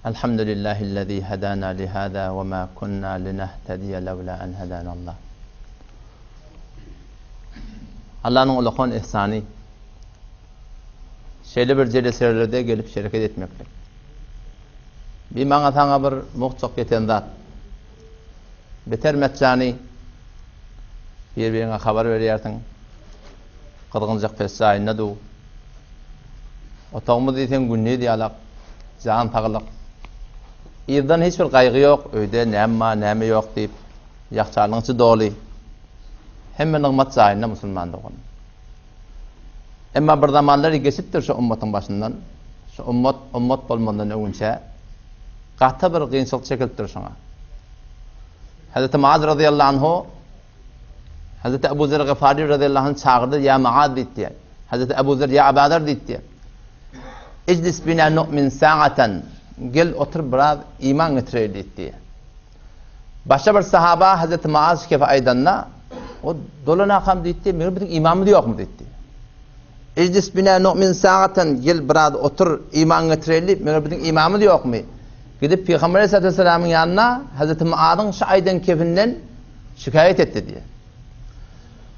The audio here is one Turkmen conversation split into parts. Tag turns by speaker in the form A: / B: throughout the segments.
A: Elhamdülillahillezî hedâna lihâzâ ve mâ kunnâ linehtediye levlâ en hedânallah. Allanyň ulakan ihsany şeýle bir jeleselerde gelip şereket etmeklik. Bir maňa saňa bir muhtjak ýeten zat. Beter metjany bir-biriňe habar berýärsiň. Gyzgynjak pes jaýynda du. Otagymyz diýseň gündiz ýalak, jan saglyk. Yzdan hiç bir gaýgy ýok, öýde näme bar, näme ýok diýip, ýahçalyň içi doly. Hemme nygmat jaýynda musulman dogan. Emma bir zamanlar geçipdir şu ummatyň başyndan. Şu ummat ummat bolmazdan öňünçä gaty bir kynçylyk çekilipdir şoňa. Hazreti Muaz razyýallahu anhu Hazreti Ebu Zer Gifari razyýallahu anh çagyrdy, Ýa Muaz diýdi. Hazreti Ebu Zer, Ýa Aba Zer diýdi. Ijlis bina nu'min sa'atan. Gel otur biraz iman getireýli diýdi. Başga bir sahaba Hazreti Muaz şu kefe aýdanda, o dolanakam diýdi, meger biziň imanymyz ýokmy diýdi. Ijlis bina nu'min sa'atan, gel biraz otur iman getireýli diýip, meger biziň imanymyz ýokmy? Gidip Pygamber Aleyhissalatu vesselamyň ýanyna Hazreti Muazyň şu aýdan kefinden şikaýat etdi diýýär.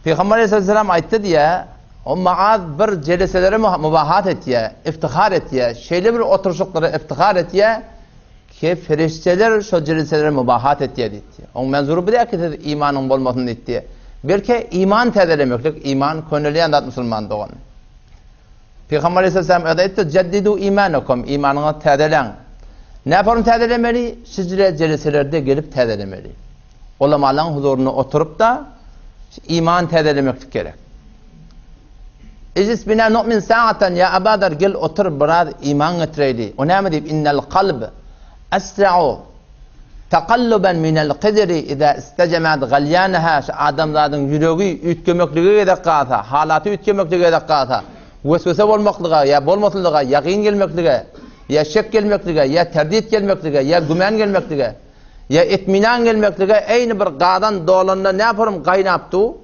A: Pygamber Aleyhisselam aýtdy diýýär, o Muaz bir jeleselere mubahat etýär, iftihar etýär, şeýle bir oturyşyklara iftihar etýär, ki ferişteler şo jeleselere mubahat etýär diýdi. Oň menzury bu däl ki siz imanyň bolmasyn diýdi. Belki iman täzelemeklik, iman könelýän zat musulman dogan. Pygamber Aleyhisselam özi aýtdy, Jaddidu imanakum, imanyňyzy täzeläň. Näform täzelemeli? Şijre jeleselerde gelip täzelemeli. Ulamalaryň huzurynda oturyp-da, iman täzelemeklik gerek. Ijlis bina nu'min sa'atan ya Aba Zar gel otur biraz iman getireýli. O näme diýip innel kalb asra'u taqalluban minel qidri iza istajamat galýanaha şu adamzadyň ýüregi üýtgemeklige gezek galsa, halaty üýtgemeklige gezek galsa, weswese bolmaklyga ýa bolmaslyga, ýagyn gelmeklige, ýa şek gelmeklige, ýa terdit gelmeklige, ýa gümän gelmeklige, Ýa itminan gelmeklige eýni bir gazan dolanda näporum gaýnap du,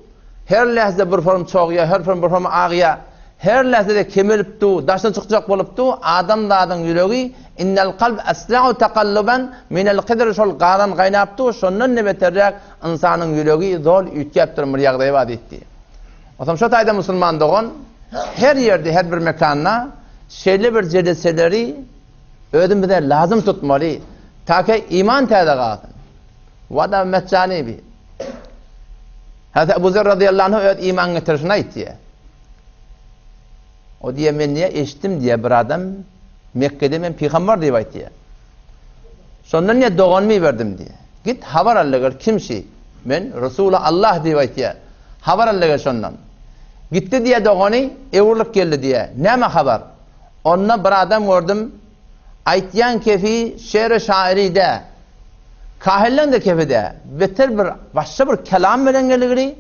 A: her lähze bir forum çogýa, her forum bir forum agýa, her lähzede kemelip du, daşyna çykjak bolup du, adamzadyň ýüregi innel kalb esra'u takalluban minel kidr şol gazan gaýnap du, şondan-da beterräk ynsanyň ýüregi zol üýtgäp duran bir ýagdaýy bar diýipdi. Onsoň şo taýda musulman dogan her ýerde, her bir mekanda şeýle bir jeleseleri Özümize lazym tutmaly, take iman täze galsyn. Wada Metjani bi. Hazreti Ebu Zer radıyallahu anh öz iman getirişini aýtýar. O diýe men diýe eşitdim diýe bir adam Mekke'de men pygamber diýip aýtýar. Şondan diýe doganymy iberdim diýe. Git habar al gel kim şi? Men Resuly Allah diýip aýtýar. Habar al gel şondan. Gitdi diýe dogany, öwrülip geldi diýe. Näme habar? Onda bir adam gördüm, aýtýan kefi şer-i şairi dä, kahilleň-de kefi dä, beter bir başga bir kelam bilen geligri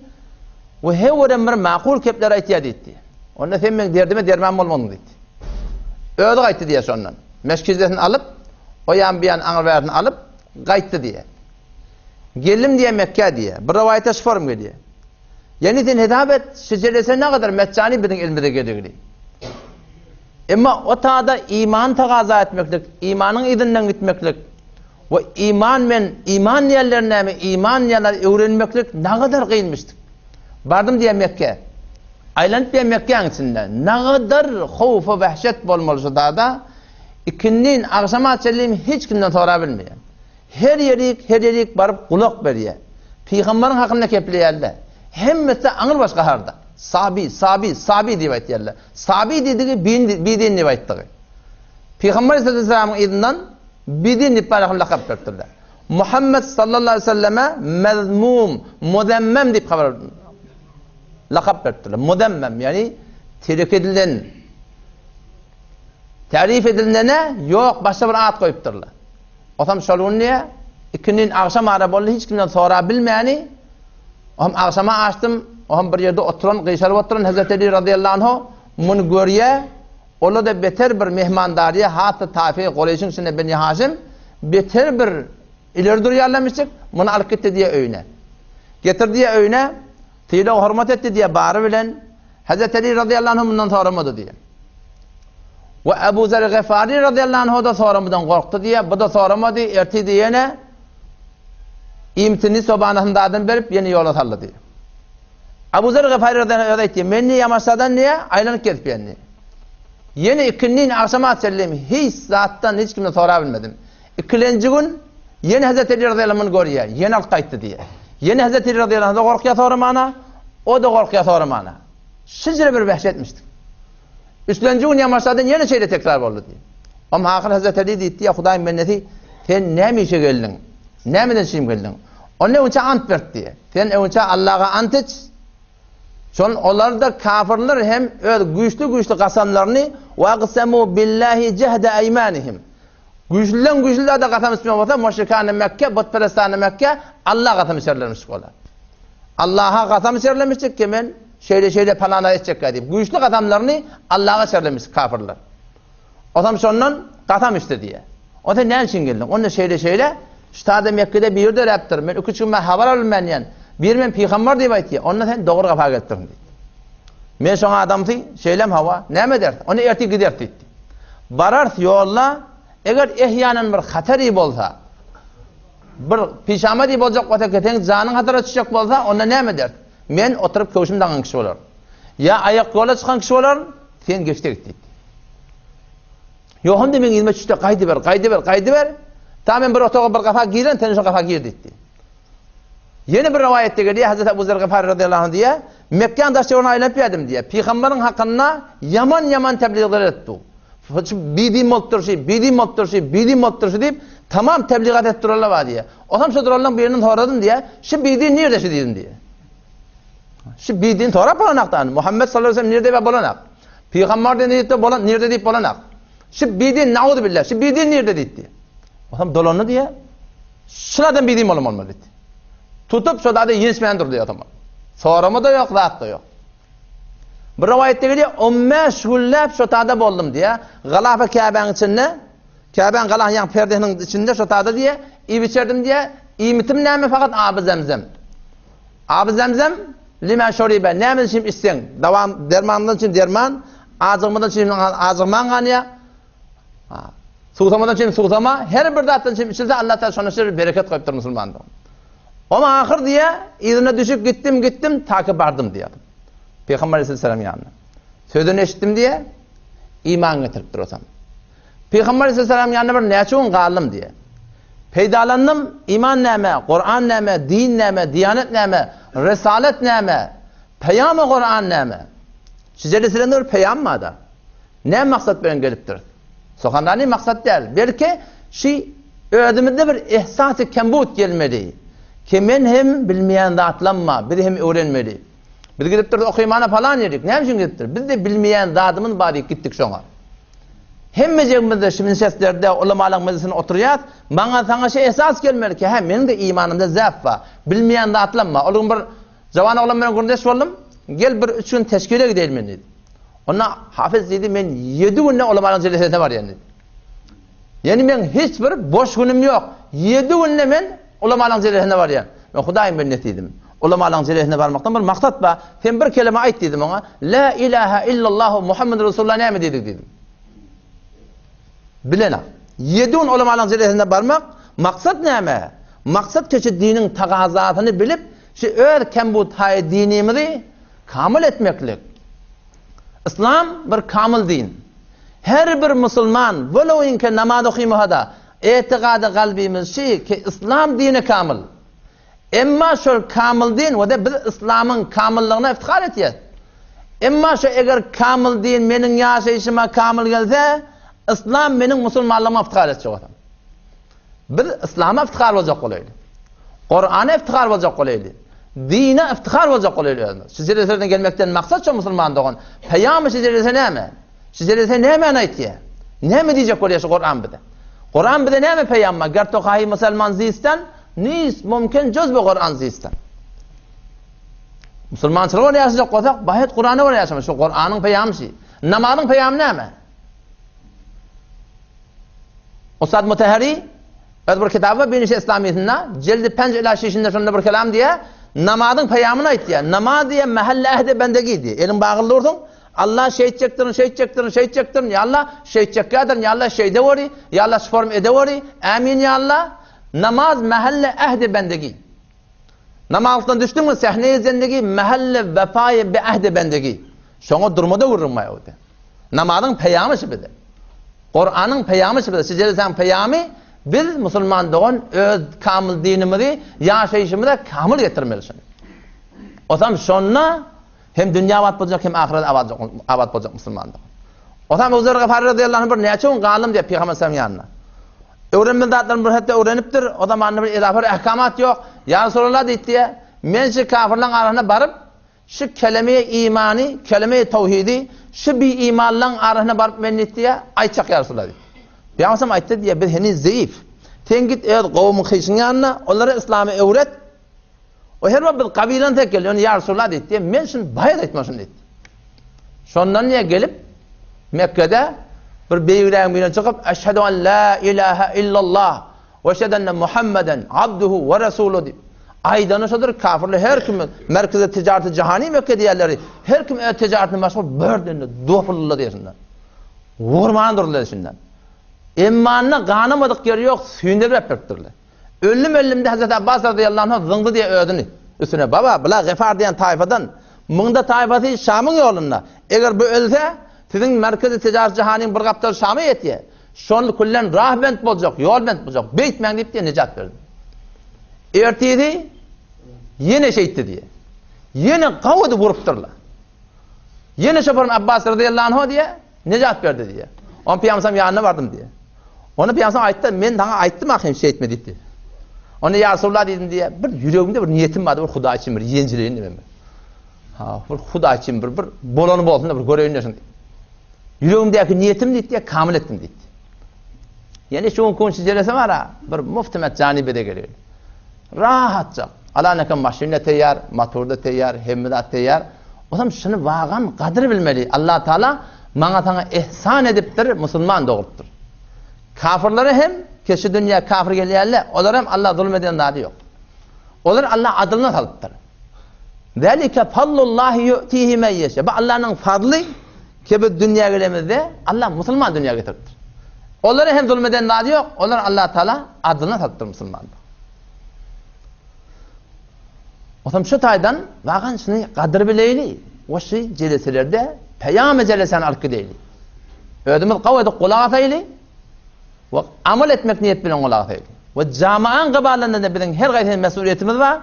A: we hewerem bir makul kepler aýtýar diýdi. Onda sen meň derdime derman bolmadyň diýdi. Özi gaýtdy diýýär şondan. Meşkizesini alyp, o ýan bu ýan aňry-bärisini alyp, gaýtdy diýýär. Geldim diýýär Mekgä diýýär. Bir rowaýatda şu form gelýär. Ýani sen hesap et, şejeresi nagadar metjany biziň elimize geligli. Emma o tada iman tagaza etmeklik, imanyň yzyndan gitmeklik we iman men, iman diýenler näme, iman diýenler öwrenmeklik nagadar kynmyşdyk. Bardym diýen Mekge. Aýlanyp diýen Mekgäň içinde nagadar howf we wehşet bolmaly şu tada. Ikindin agşama çenli hiç kimden sorabilmeýän. Her ýerik, her ýerik baryp gulak berýär. Pygambaryň hakynda kepleýärler. Hemmesi-de aňrybaş gaharda. Sabi, sabi, sabi diýip aýtýarlar. Sabi diýdigi bidin diýip aýtdygy. Pygamber aleyhisselamyň yzyndan bidin diýip barahym lakap beripdirler. Muhammet sallallahu aleyhi ve selleme mezmum, muzemmem diýip habar lakap beripdirler. Muzemmem, ýagny terk edilen, tarif edilene ýok, başga bir at goýupdyrlar. Otam şol gün diýýär, ikindin agşam ara boldy, hiç kimden sorap bilmäni, Ohm agşama açdym, ohm bir ýerde oturan, gyşaryp oturan Hezreti Eli razyýallahu anhu muny görýär, ola-da beter bir mehmandarýa, has-da taýfy Gureýşiň içinde Beni Haşim beter bir ileri durýarlarmyşjyk, muny alyp gitdi diýýär öýüne. Getirdi diýýär öýüne, sylag-hormat etdi diýýär bary bilen, Hezreti Eli razyýallahu anhu mundan soramady diýýär. We Ebu Zer Gefari razyýallahu anhu-da soramadan gorkdy diýýär. Bu-da soramady, ertir-de ýene iýmitini, sobanasyny zadyny berip, ýene ýola saldy diýýär. Ebu Zer Gefari razyýallahu anhu özi aýtdy, Men diýýär, Ýamaşdadan diýýär, aýlanyp gezip ýörün diýýär. Ýene ikindin agşama çenli hiç zatdan hiç kimden sorap bilmedim. Ikilenji gün ýene Hezreti Eli razyýallahu anhu görýär, ýene alyp gaýtdy diýýär. Ýene Hezreti Eli razyýallahu anhu-da gorkýar soramana, o-da gorkýar soramana. Şinjire bir wehşetmişdik. Üçlenji gün ýamaşadan ýene şeýle tekrar boldy diýýär. Om ahyr Hezreti Eli diýdi, ýa Hudaýyň bendesi, sen näme işe geldiň? Nämeden şim geldiň? Onda öňçe ant berdi diýýär. Sen öňçe Allaha ant iç. Şol olar-da kafirler hem öz güýçli-güýçli gasamlaryny waqsemu billahi jehde eýmanihim. Güýçlüden güýçli zada gasam içmek bolsa, müşrikany Mekke, butperestany Mekke Alla gasam içerlermiş olar. Allaha gasam içerlemişdik ki men şeýle-şeýle palana etjekkä diýip, güýçli gasamlaryny Allaha içerlemiş kafirler. Osam şondan gasam içdi diýýär. O sen näme üçin geldiň? Onda şeýle-şeýle, şu taýda Mekgede biri döräpdir. Men iki-üç gün bäri habar alynman diýen. Biri men pygamber diýip aýtýar. Onda sen dogry gapa gelipdirsiň diýdi. Men şoň adamsy, şeýlem hawa, näme ederis? Onda ertir gideris diýdi. Bararys ýolda, eger ehýanan bir hatary bolsa, bir pişama diýip boljak bolsa, ki seň janyň hatara düşjek bolsa, onda näme ederis? Men oturyp köwşüm daňan kişi bolaryn. Ýa aýak ýola çykan kişi bolaryn, sen geçde git diýdi. Ýok onda meň yzyma düşde gaýdyber, gaýdyber, gaýdyber. Ta men bir otaga bir gapa giren, sen şo gapa gir diýdi. Ýene bir rowaýatda gelýär, Hazreti Abu Zer Gafar radiyallahu anh diýýär, Mekgäniň daş-töweregine aýlanyp ýördim diýýär. Pygamberiň hakynda ýaman-ýaman tebliğler etdi. Bidin bolup durşy, bidin bolup durşy, bidin bolup durşy diýip, tamam tebligat edip durarlar bar diýýär. Osam şo duranlaryň birinden soradym diýýär, şu bidin nirde şu diýdim diýýär. Şu bidin sorap bolanak da, Muhammed sallallahu aleyhi ve sellem nirde bolanak. Pygamber de nirde bolan, nirde diýip bolanak. Şu bidin nauzu billah, şu bidin nirde diýdi. Osam dolandy diýýär. Şulardan bidin bolan bolmaly diýdi. Tutup şo zady ýençmän durdy diýýär. Sorama da ýok, zat da ýok. Bir rowaýatda gelýär, 15 günläp şo tada boldum diýýär. Galafa Käbäniň içinde, Käbäniň galasynyň ýaňy perdesiniň içinde şo tada diýýär, iýip içerdim diýýär. Iýmitim näme fakat aby zemzem. Aby zemzem lima şoribe, näme üçin içseň, dawam dermandan üçin derman, ajygmadan üçin ajygmaň ganýar. Suwsamadan üçin suwsama, her bir zatdan üçin içilse Allah Taala şonda şeýle bereket goýupdyr musulmanda. Oma ahyr diýe, yzyna düşüp gitdim, gitdim, ta ki bardym diýýär. Peygamber aleyhisselam ýanyna. Sözüni eşitdim diýe, iman getiripdir osam. Peygamber aleyhisselam ýanyna bir näçe gün galdym diýe. Peýdalandym, iman näme, Kur'an näme, din näme, diýanet näme, risalet näme, peýamy Kur'an näme? Şejeresinden bir peýam bar-da. Näme maksat bilen gelipdiris? Suhanrani maksat däl. Belki şi özümizde bir ehsasy kembut gelmeli. Ki men hem bilmeýän zatlam bar, biz hem öwrenmeli. Biz gidipdiris okymana falan ýerik. Näme üçin gidipdir? Bizde bilmeýän zadymyz bar diýip gitdik şoňa. Hemmejigimizde şu mejlislerde ulamalaryň mejlisinde oturýas. Maňa saňa şu ehsas gelmeli ki, hä meniň de imanymda zäf bar. Bilmeýän zatlam bar. Ol gün bir jawan oglan bilen gürrüňdeş boldum. Gel bir üç gün teşkile gideýin men diýdi. Onda Hafez diýdi, men 7 günde ulamalaryň jelesesine barýan diýdi. Ýani men hiç bir boş günüm ýok. 7 günde men ulamalaryň jelesesine barýan. Men Hudaýyň bendesi diýdim. Ulamalaryň jelesesine barmakdan bir maksat bar. Sen bir kelime aýt diýdim oňa. La ilaha illallah Muhammed Resulullah näme diýdik diýdim. Bilenak. 7 gün ulamalaryň jelesesine barmak maksat näme? Maksat keçi diniň tagazasyny bilip, şu öz kembutaý dinimizi Kamyl etmeklik. Yslam bir kamyl din. Her bir musulman, welowinki namaz okymasa-da, etigady galbymyz şi ki, yslam dini kamyl. Emma şol kamyl din, we-de biz yslamyň kamyllygyna iftihar etýäs. Emma şo eger kamyl din meniň ýaşaýşyma kamyl gelse, yslam meniň musulmanlygyma iftihar etjek bolsa. Biz yslama iftihar boljak bolaýly. Kur'ana iftihar boljak bolaýly. Dine iftihar boljak bolaýly özümiz. Şu jeleseden gelmekden maksat şu musulman dogan. Peýamy şu jelese näme? Şu jelese nämäni aýtýar? Näme diýjek bolýar şu Kur'an bize? Kur'an bize näme peýam bar? Ger tokahi musulman zistan, nis mümkin juz bu Kur'an zistan. Musulmançylyk görä ýaşajak bolsak, baýat Kur'ana görä ýaşamaly. Şu Kur'anyň peýamy şu. Namazyň peýamy näme? Ussat Mutahhari öz bir kitaby bar Binişi Islamiyetinde, jeldi penç ila şişinde şonda bir kelam diýýär, namazyň peýamyny aýtýar. Namaz diýýär, mähelle ähdi bendegi diýýär. Eliň bagly dursun, Allah şeýtjekdirin, şeýtjekdirin, şeýtjekdirin, ýa Allah, şeýtjekkädirin, ýa Allah şeýdeweri, ýa Allah şu form edeweri, ämin ýa Allah. Namaz mähelle ähdi bendegi. Namazdan düşdüňmi sähneýi zendegi mähelle wefaýy bi ähdi bendegi. Şoňa durmada gürrüň bar ýok. Namazyň peýamy şu bize. Kuranyň peýamy şu bize. Şu jelesäň peýamy biz musulman dogan öz kamyl dinimizi ýaşaýşymyza kamyl getirmeli şuny. Osam şonda hem dünýä abat boljak hem ahyret abat, abat boljak musulman dogan. Osam Ebu Zer Gafary radiyallahu anh bir näçe gün galdym diýip Pygamber sallam ýanynda. Öwrenmeli zatlaryny bir hetde öwrenipdir. O zamanda bir edafa bir ahkamat ýok. Ýa Resulallah diýdi, men şu kafirlaryň arasyna baryp Şu keleme-i imany, keleme-i towhidi şu bi-imanlaň arasyna baryp men diýdi, aýtjak ýa Resulallah diýdi. Pygamberimiz aýtdy diýýär, biz heniz zeýif. Sen git öz gowumyň hyşyň ýanyna, olara yslamy öwret. O her bir biz gabylansak gel, ýöne ýa Resulallah diýdi, men şuny baýat aýtma şuny diýdi. Şondan diýe gelip Mekgede bir beýigrägiň birine çykyp, Eşhedü en la ilahe illallah We eşhedü enne Muhammeden abduhu we resuluhu diýip, aýdany şodur, kafirler her kim merkezi tijareti jahani Mekke diýerleri, her kim öz tijaretine meşgul birden dopuldylar diýsinler. Vurman durdular içinden. Emmanda ganamadyk ýeri ýok, süýndürip beripdirler. Öldüm öldümde Hazreti Abbas radıyallahu anh zyňdy diýe özüni. Üstüne baba, bula Gefar diýen taýfadan, munda taýfasy Şamyň ýolunda. Eger bu ölse, siziň merkezi tijaret jahanyň bir gapdaly Şama ýetýär. Şol küllen rah bent boljak, ýol bent boljak. Beýtmäň diýip diýe nejat berdi. Ertesi ýene şeýtdi diýe. Ýene gawudy vurupdyrlar. Ýene şoparym Abbas radiyallahu anhu diýe nejat berdi diýe. On pyýamsam ýanyna bardym diýe. Onu pyýamsam aýtdy, men saňa aýtdym ahym şeýtme diýdi. Onu ýa Resulullah diýdim diýe. Bir ýüregimde bir niýetim bardy, bir Hudaý üçin bir ýenjileýin diýdim. Ha, bir Hudaý üçin bir bir bolany bolsun da bir göreýin diýdim. Ýüregimdäki niýetim diýdi, kamyl etdim diýdi. Ýani şu gün şu jelese bar, bir mufti metjani bede geliyor. Rahatça. Alanaka maşyn da teýýar, motor da teýýar, hemme zat teýýar. Otam şuny wagan gadyr bilmeli. Allah Taala maňa saňa ihsan edipdir, musulman dogrupdyr. Kafirlere hem keşi dünýä kafir gelýärler, olar hem Allah zulum eden zady ýok. Olar Allah adylyna salypdyr. Zalika fadlullahi yu'tihi men yasha. Bu Allah'yň fadly ki biz dünýä gelemizde Allah musulman dünýä getiripdir. Olara hem zulum eden zady ýok. Olar Allah Taala adylyna salypdyr musulmanlar. Otam şu taýdan wagan şuny gadyr bileýli. O şu jeleselerde peýam jeleseni alyp gideýli. Özümiz gawy edip gulak asaýly. We amal etmek niýet bilen gulak asaýly. We jamaanyň gabalynda da biziň her gaýsy mesuliýetimiz bar.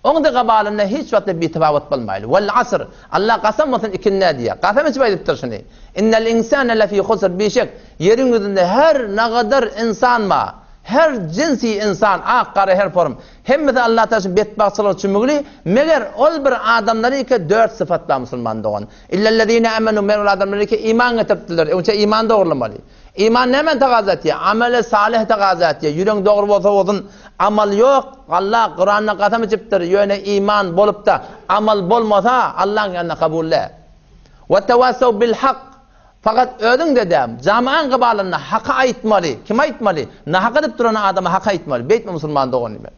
A: Oň-da gabalynda hiç wagtda bitebawut bolmaýly. Wal asr, Allah kasam bolsun ikindä diýýär. Kasam içip aýdypdyr şuny. Innel insane lefî husr, bişek, ýeriň ýüzünde her nagadar ynsan bar. Her jinsi ynsan, ak, gara her form. Hemmesi Allah Tagala şu betbagtçylyga çümügli, meger ol bir adamlary ki dört sypat bar musulman dogan. Illellezine amenu, meger ol adamlary ki iman getiripdirler. Öňçe iman dogrulamaly. Iman nämäni tagaza etýär? Ameli salyh tagaza etýär. Ýüregiň dogry bolsa bolsun, amal ýok. Allah Kuranda kasam içipdir, ýöne iman bolupda amal bolmasa, Allaň ýanynda kabul däl. Wa tawassaw bil hak. Fakat özüň-de däl, jamaň gybalynda haky aýtmaly. Kim aýtmaly? Nahak edip duran adama haky aýtmaly. Beýtme musulman dogan diýmeli.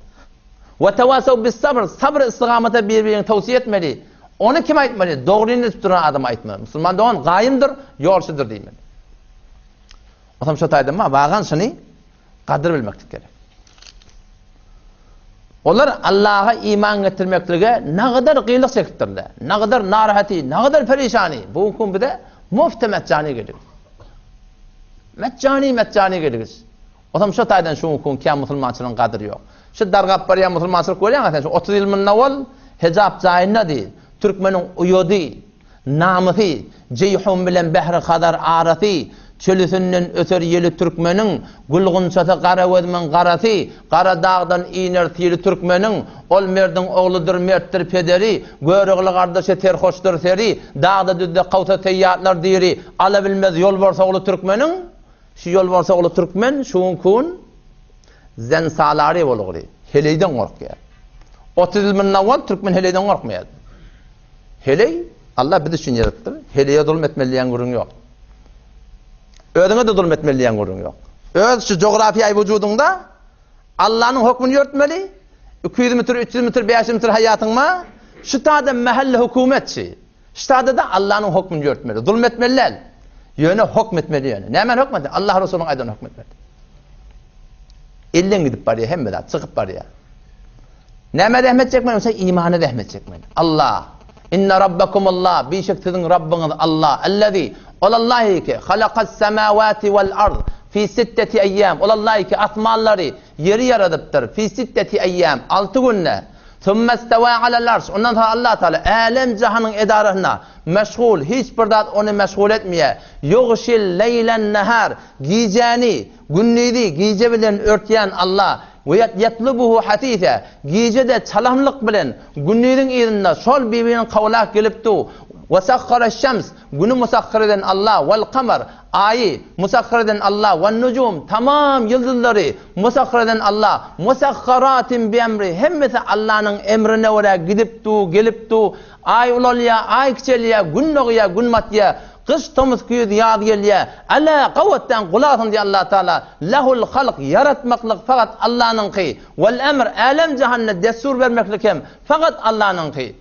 A: Wa tawassaw bis sabr. Sabr istigamata bir-biriňi towsiýe etmeli. Ony kim aýtmaly? Dogryny edip duran adama aýtmaly. Musulman dogan gaýymdyr, ýolçudyr diýmeli. Otam şo taýdan ma wagan şuny gadyr bilmeklik gerek. Olar Allaha iman getirmeklige nagadar gylyk çekipdirler. Nagadar narahaty, nagadar perişany. Bu gün bize mufti metjani gelir. Metjani metjani gelir. Otam şo taýdan şu gün kän musulmançylygyň gadyry ýok. Şu dargap barýan musulmançylyk görýäňä sen şu 30 ýyl mundan owal hijap jaýynda Türkmeniň uýady, namysy, Jeýhun bilen Bähri Hazar arasy, Çölüsinden öser ýeli türkmeniň, Gül-gunçasy Garagözümiň garasy, Gara dagdan iner sili türkmeniň, Ol merdiň ogludyr, mertdir pederi, Görogly gardaşy serhoşdyr seri, Dagda-düzde kowsa seýýatlar diri, Alabilmez ýolbars ogly türkmeniň. Şu ýolbars ogly türkmen şu günki gün zen salary bolugry, heleýden gorkýar. 30 ýyl mundan owal türkmen heleýden gorkmaýardy. Heleý Allah biz üçin ýaradypdyr. Heleýe zulum etmeli diýen gürrüň ýok. Özüňe de zulum etmeli diýen gürrüň ýok. Öz şu jografiýaý wujudyňda Allanyň hökmüni ýörtmeli. 200 metr, 300 metr, 500 metr haýatyňma şu tada mähelle hökümetçi. Ştada-da Allanyň hokmuny ýörtmeli. Zulum etmeli däl. Ýöne hokm etmeli ýöne. Nämäni hokm etmeli? Allah Resulynyň aýdanyny hokm etmeli. Elden gidip barýar hemme zat, çykyp barýar. Nämä zähmet çekmeli bolsa imana zähmet çekmeli. Allah. Inne rabbakumullah, bişek siziň Rabbyňyz Allah. Allazi, ol Allah ki, halakas semawati wal ard fi sitteti eýýam. Ol Allah ki asmanlary, ýeri ýaradypdyr. Fi sitteti eýýam, 6 günde. Sümmestewâ alel arş. Ondan soň Allah Taala älem jahanyň edarasyna meşgul, hiç bir zat ony meşgul etmeýär. Ýugşil leýlen nahar, gijäni gündizi gije bilen örtýän Allah. We ýetlubuhu hasise, gije-de çalamlyk bilen gündiziň yzynda şol bir-birini kowlap gelip dur. We sahharaş-şems, Güni musahhyr eden Allah, wal-kamar, Aýy, musahhyr eden Allah, wan-nujum, tamam ýyldyzlary, musahhyr eden Allah, musahharatin bi-emri, hemmesi Allanyň emrine görä gidip dur, gelip dur, Aý ulalýar, Aý kiçelýär, Gün dogýar, Gün batýar, gyş, tomus, güýz, ýaz gelýär. Älä, gabatdan gulak asyň diýýär Allah Taala, Lahul halk, ýaratmaklyk fakat Allanyňky, wal-emr, älem-jahanda dessur bermeklik hem fakat Allanyňky.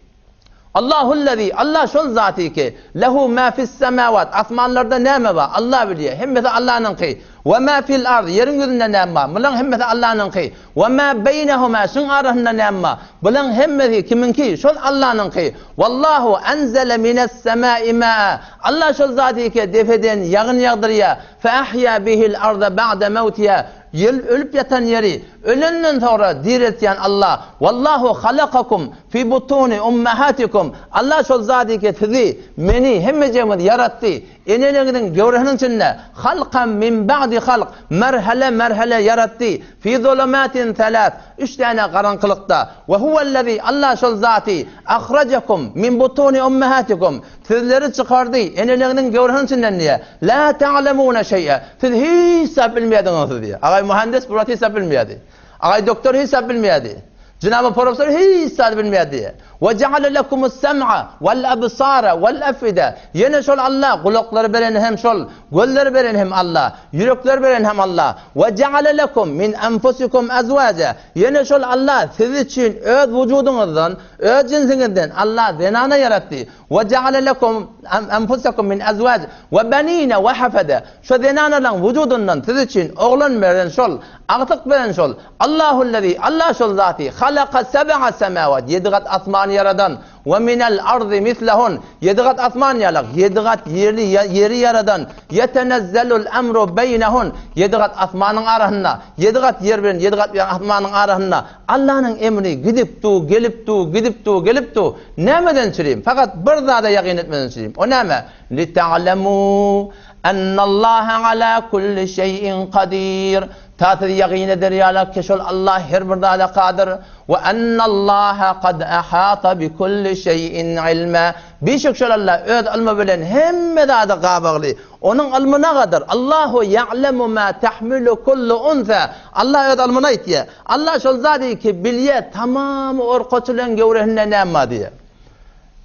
A: Allahullezî, Allah şol zaty ki, lehu mâ fis-semâwât, asmanlarda näme bar, Allah bilýär, hemmesi Allanyňky, we mâ fil-ard, ýeriň ýüzünde näme bar, bulaň hemmesi Allanyňky, we mâ beýnehumâ, şuň arasynda näme bar, bulaň hemmesi kimiňki, şol Allanyňky, Wallahu enzele mines-semâi mâ'a, Allah şol zaty ki, depeden ýagyn ýagdyrýar, fe ahýâ bihil-arda ba'de mewtihâ, Ýel ölüp ýatan ýeri ölenden soňra direltýän Allah. Wallahu halakakum fi butuni ummahatikum. Allah şol zady ki sizi, meni, hemmejigimizi ýaratdy. Eneleriňiziň göwresiniň içinde halkan min ba'di halk, merhele merhele ýaratdy. Fi zulumatin selas, üç däne garaňkylykda. We huwellezi, Allah şol zaty, ahrajakum min butuni ummahatikum. Sizleri çykardy, eneleriňiziň göwresiniň içinden diýýär. Lâ ta'lemûne şeý'e. Siz hiç zat bilmeýärdiňiz siz diýýär. Agaý muhandis bu wagt hiç zat bilmeýärdi. Agaý doktor hiç zat bilmeýärdi. Jenaby professor hiç zat bilmeýärdi diýýär. We ja'ale lekumus sem'a wal absara wal afide. Ýene şol Allah, gulaklary beren hem şol, gözleri beren hem Allah, ýürekleri beren hem Allah. We ja'ale lekum min enfusikum azwaja. Ýene şol Allah siz üçin öz wujudyňyzdan Öz jynsyňyzdan Allah zenana ýaratdy. We ja'ale lekum enfusakum min azwaj we banina we hafada. Şo zenanalaň wujudyndan siz üçin oglan beren şol, agtyk beren şol. Allahullezî, Allah şol zaty, halaka seb'a semawat, ýedi gat asmany ýaradan, we minel ardy mislehun, ýedi gat asman ýalak, ýedi gat ýeri ýeri ýaradan, ýetenezzelul emru beýnehun, ýedi gat asmanyň arasynda, ýedi gat ýer bilen ýedi gat asmanyň arasynda Allanyň emri gidip du, gelip du, gidip du, gelip du. Nämeden çürim? Fakat bir zada ýagyn etmeden çürim. O näme? Lita'lemu ennallaha ala kulli şeýin kadir. Ta siz ýagyn eder ýaly ki şol Allah her bir zada kadyr. We ennallaha kad ahata bi kulli şeýin ilma. Bişek şol Allah öz ylmy bilen hemme zady gabagly. Onuň ylmy nagadyr? Allahu ýa'lemu ma tahmilu kullu unsa. Allah öz ylmyny aýtýar. Allah şol zady ki bilýär, tamamy orkaçylaryň göwresinde näme bar diýýär.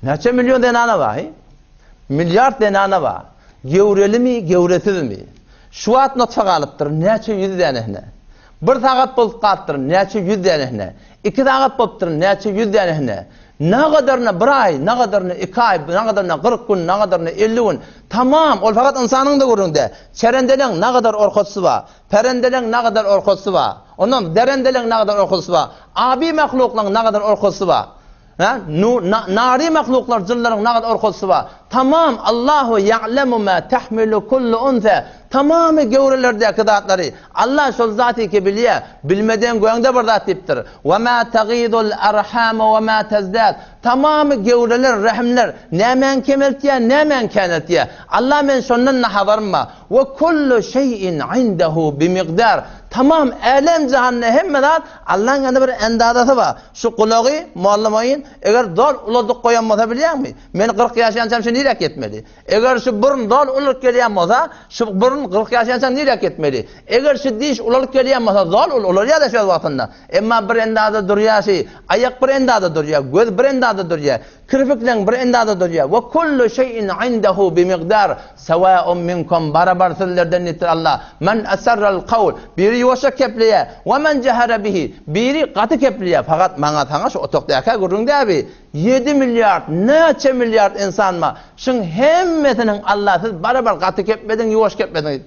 A: Näçe million zenana bar, he? Milliard zenana bar. Göwrelimi, göwresizmi? Şu wagt nutfa galypdyr, näçe ýüz dänesine. Bir sagat bolup galypdyr, näçe ýüz dänesine. Iki sagat bolupdyr, näçe ýüz dänesine. Nagadaryna bir aý, nagadaryna iki aý, nagadaryna 40 gün, nagadaryna 50 gün. Tamam, ol fakat ynsanyň da gürrüňde. Çerendeleň nagadar orkaçysy bar. Perendeleň nagadar orkaçysy bar. Ondan derendeleň nagadar orkaçysy bar. Abi mahluklaň nagadar orkaçysy bar. Ha? Nu, na, nari mahluklar, jynlaryň nagadar orkaçysy bar. Tamam, Allahu ya'lemu ma tahmilu kullu unsa. Tamamy göwrelerdäki zatlary Allah şol zaty ki bilýär. Bilmeden göňde bir zat diýipdir. Wa ma tagidul arham wa ma tazdad. Tamamy göwreler, rehimler nämäni kemeltýär, nämäni käneltýär. Allah men şondan na habarym bar. Wa kullu şeýin indehu bi miqdar. Tamam älem jahanda hemme zat Allaň ýanynda bir endazasy bar. Şu gulagy mollum oýun eger zor uladyk goýan bolsa bilýäňmi? Men 40 ýaşaýançam şuny. niräk ýetmeli? Eger şu burun zol ulalyp gelýän bolsa, şu burun 40 ýaşaýança niräk ýetmeli? Eger şu diş ulalyp gelýän bolsa, zol ul ulalýar-da şol wagtynda. Emma bir endada durýar şi, aýak bir endada durýar, göz bir endada durýar, kirpikleň bir endada durýar. We kullu şeýin indehu bimigdar, sawa'un minkum, barabar sizlerden diýipdir Allah. Men esarral kawl, biri ýuwaşja kepleýär, we men jehara bihi, biri gaty kepleýär. Fakat maňa saňa şu otagdaky gürrüň däl bi. Ýedi milliard, näçe milliard ynsan bar. Şuň hemmesiniň Allah siz barabar gaty keplediň, ýuwaş keplediň.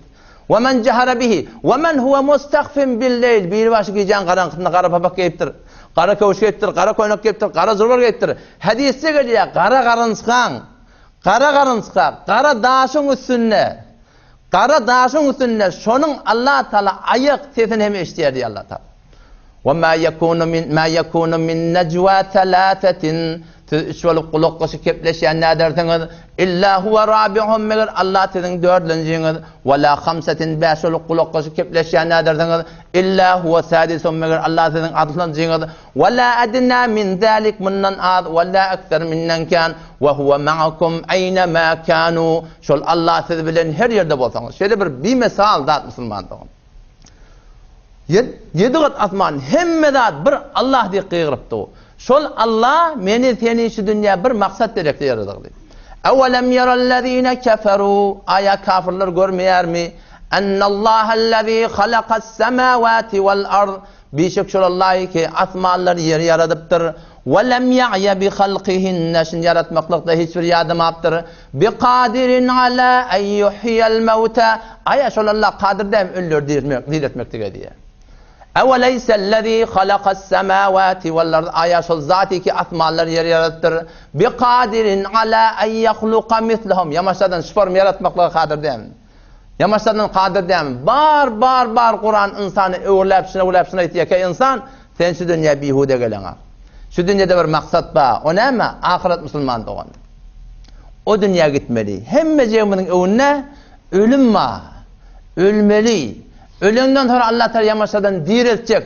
A: We men jehara bihi, we men huwe mustahfin bil-leýl, biri başy gijäň garaňkysynda gara papak geýipdir, gara köwüş geýipdir, gara köýnek geýipdir, gara jylbar geýipdir. Hadysda gelýär, gara garynçgaň, gara garynçga, gara daşyň üstünde, gara daşyň üstünde şonuň Allah Taala aýak sesini hem eşidýär diýýär Allah Taala. We ma ýekunu min ma ýekunu min najwa thalathatin Siz üç bolup gulak goşup kepleşýän nädersiňiz? Illa huwe rabi'uhum meger Allah siziň dördünjiňiz. We la hamsatin bäş bolup gulak goşup kepleşýän nädersiňiz? Illa huwe sadisuhum meger Allah siziň altynjyňyz. We la adna min zalik mundan az we la ekser minden kän. We huwe ma'akum eýne ma kanu Şol Allah siz bilen her ýerde bolsaňyz. Şeýle bir bimesal zat musulman dogan. Ýedi gat asman, hemme zat bir Allah diýip gygyrypdy. Şol Allah meni seni şu dünýä bir maksat berekde ýaradygdy. Awelem ýerellezine keferu, aýa kafirler görmeýärmi? Ennallahellezî halakas semawati wal ard, Bişek şol Allahy ki, asmanlary ýeri ýaradypdyr. We lem ýa'ýe bi halkyhinne, şuny ýaratmaklykda hiç bir ýadamapdyr. Bi kadirin ala en ýuhýel mewte, aýa şol Allah kadyr dälmi ölüleri diriltmek, diriltmeklige diýýär. Eweleýsellezî halakas-semâwâti wal-ard, aýa şol zat ki asmanlary ýeri ýaradypdyr. Bi kadirin ala en ýahluka mislehum, ýamaşadan şu form ýaratmaklyga kadyr dälmi? Ýamaşadan kadyr dälmi? Bar, bar, bar Kuran ynsany öwürläp şuna öwürläp şuna aýtýar ki, ynsan, sen şu dünýä bihuda geleňa. Şu dünýede bir maksat bar. O näme? Ahyret musulman dogan. O dünýä gitmeli. Hemmejigimiziň öňünde ölüm bar. Ölmeli. Ölenden soňra Allah Taala ýamaşadan direltjek.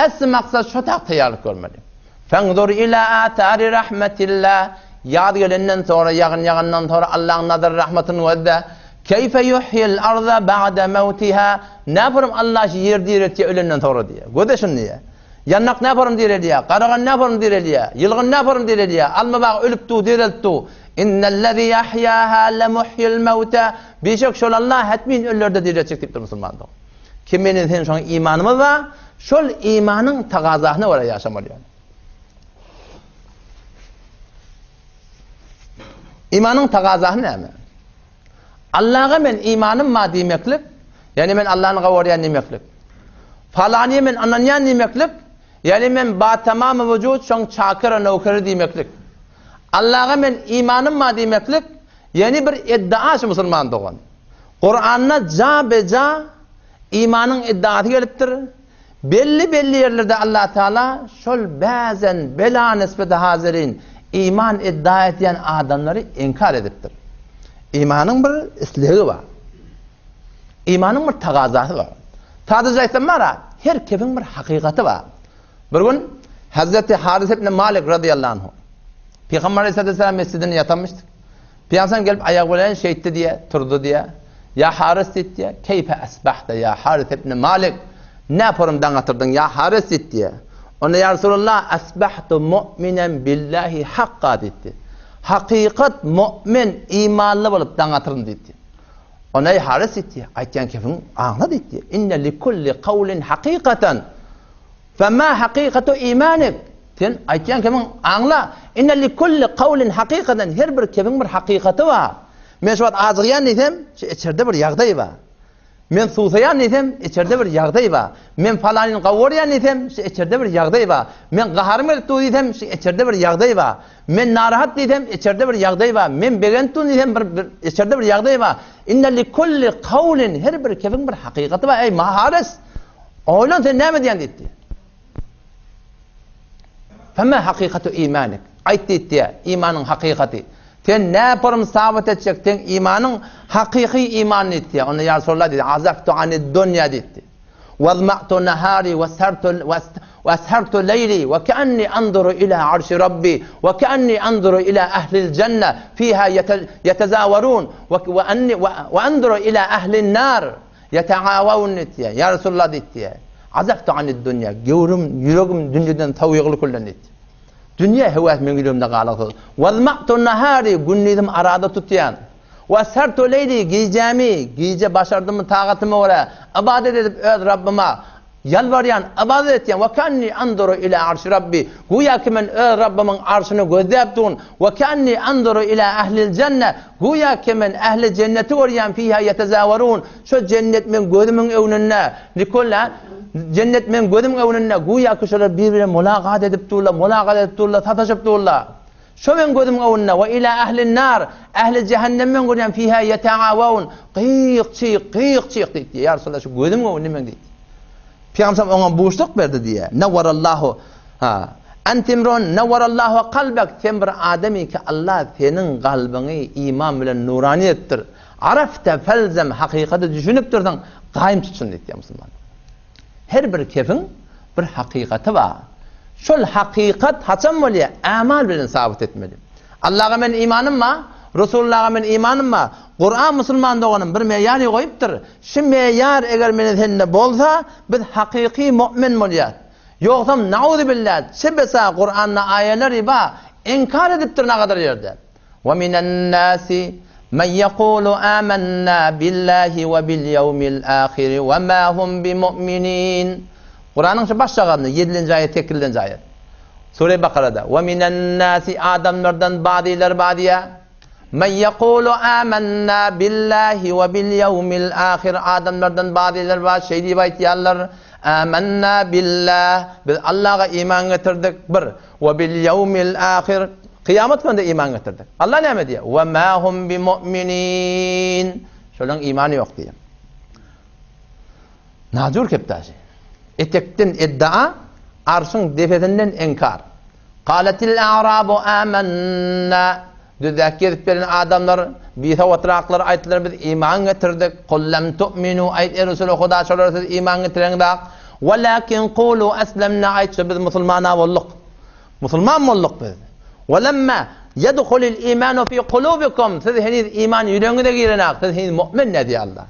A: Äsli maksat şo tak taýýarlyk görmeli. Fenzur ila athari rahmetillah. Ýaz gelenden soňra, ýagyn ýagandan soňra Allahyň nazar rahmatyny gözle. Keýfe yuhyil arda ba'de mewtiha. Näporum Allah şu ýeri direltýär ölenden soňra diýýär. Gözle şuny diýýär. Ýandak näporum direlýär, garagan näporum direlýär, ýylgyn näporum direlýär, alma bagy ölüp dur, direlip dur. Innellezî ahýâhâ lemuhyil mewtâ. Bişek şol Allah hetmin ölülerde direltjek diýipdir musulman dogan. Kim meniň sen şoňa imanymyz bar, şol imanyň tagazasyna görä ýaşamaly ýaly. Imanyň tagazasy näme? Allaha men imanym bar diýmeklik, ýagny men Allahny gawarýan diýmeklik. Falanyýa men ynanýan diýmeklik, ýagny men ba tamamy wujud şoň çakyra nowkeri diýmeklik. Allaha men imanym bar diýmeklik, ýagny bir iddia şu musulman dogan. Kuranda ja-be-ja imanyň iddiasy gelipdir. Belli-belli ýerlerde Allah Taala şol bäzen bela nisbeti hazirin iman iddia edýän adamlary inkar edipdir. Imanyň bir islegi bar. Imanyň bir tagazasy bar. Sadaja aýtsam bar, her kefiň bir hakykaty bar. Bir gün Hazreti Haris ibn Malik radıyallahu anhu Peygamber aleyhisselatü mescidinde ýatanmyşdyk. Pygamber gelip aýagy bilen şeýtdi diýe, turdy diýe. Ýa Haris diýdi diýe, Keýfe asbahta ýa Haris ibn Malik? Nä porum daň atyrdyň ýa Haris diýdi diýe. Onda ýa Resulallah asbahtu mu'minen billahi hakka diýdi. Hakykat mu'min, imanly bolup daň atyrdym diýdi. Onda eý Haris diýdi, aýtýan kefiň aňla diýdi. Inne likulli kawlin hakykatan. Fema hakykatu imanik? Sen aýtýan kemiň aňla. Inne li kulli kawlin hakykatan her bir kemiň bir hakykaty bar. Men şu wagt ajygýan diýsem, şu içerde bir ýagdaý bar. Men suwsaýan diýsem, içerde bir ýagdaý bar. Men falanyny gowurýan diýsem, şu içerde bir ýagdaý bar. Men gaharym gelip dur diýsem, şu içerde bir ýagdaý bar. Men narahat diýsem, içerde bir ýagdaý bar. Men begenip dur diýsem, bir, bir içerde bir ýagdaý bar. Inne li kulli kawlin her bir kemiň bir hakykaty bar. Eý Maharis, oýlan sen näme diýýän diýdi. Fema hakykatu imanik? Aýt diýdi, imanyň hakykaty. Sen näporym sabyt etjek, seň imanyň hakyky iman diýdi. Onda ýa Resulallah diýdi, azaftu anid dunýa diýdi. Wazma'tu nahari we sartu. We ashartu leýli we ke'enni anzuru ila arşi Rabbi we ke'enni anzuru ila ehlil jenne fiha ýetezawerun we enni we anzuru ila ehlin nar ýeteawaun diýdi. Ýa Resulallah diýdi. Azaftu anid dunýa. Göwrüm, ýüregim dünýeden sowugly küllen diýdi. Dünýä höwes meň ýüregimde galyksyz. Wazma'tu nahari gündizim arada tutýan. We ashartu leýli gijämi, gije başardymy tagatyma görä ybadat edip öz Rabbyma Ýalbarýan, ybadat etýän, we kanni anzuru ila arşi Rabbi, güýä ki men öz Rabbymyň arşyny gözläp durun, we kanni anzuru ila ehlil jenne, güýä ki men ähli jenneti görýän, fiha ýetezawerun, şo jennet meň gözümiň öňünde, Nikola, jennet meň gözümiň öňünde, güýä ki şolar bir-birine mulagat edip durlar, mulagat edip durlar, sataşyp durlar. Şo meň gözümiň öňünde, we ila ehlin nar, ähli jähennemi men görýän, fiha ýeteawaun, gyýyk-çyýk, gyýyk-çyýk diýdi. Ýa Resulallah, şu gözümiň öňünde meň diýdi. Pygamberimiz oňa buşluk berdi diýýär. Nawwarallahu, ha, entimrun nawwarallahu kalbek, sen bir adamy ki Allah seniň kalbyňy iman bilen nurany etdir. Arafte felzem, hakykata düşünipdirsiň, gaýym tut şuny diýdi musulman. Her bir kefiň bir hakykaty bar. Şol hakykat haçan bolýar? Ämal bilen sabyt etmeli. Allaha men imanym bar, Resulullaha men imanym bar. Kuran musulman doganym bir meýary goýupdyr. Şu meýar eger meni sende bolsa, biz hakyky mu'min bolýas. Ýogsam nauzubilla, çebesa Kuranda aýalary bar, inkar edipdir nagadar ýerde. We minen nasi men ýekulu amenna billahi we bil ýewmil ahiri we ma hum bimu'minin. Kuranyň şu başjagazynda ýedilenji aýat, sekizinji aýat. Sure Bakarada we minen nasi adamlardan bazylar bar diýýär. Men ýekulu amenna billahi we bil ýewmil ahir adamlardan bazylar bar şeý diýip aýtýarlar. Amenna billah biz Allaha iman getirdik bir we bil ýewmil ahir Kyýamat gününde iman getirdik. Allah näme diýýär? We ma hum bimu'minin. Şolaryň imany ýok diýýär. Najur kepdaşy. Etekden iddia, arşyň depesinden inkar. Qalatil a'rabu amanna. Düzäk gezip gelen adamlar, bisowatraklar aýtdylar, biz iman getirdik. Kul lem tu'minu, aýt ey Resuly Huda, şolara siz iman getireňzak. Walakin kulu eslemna, aýtşa biz musulmana bolduk. Musulman bolduk biz. Welemma yedhulil imanu fi kulubikum, siz heniz iman ýüregiňize girenak, siz heniz mu'min däl diýýär Allah.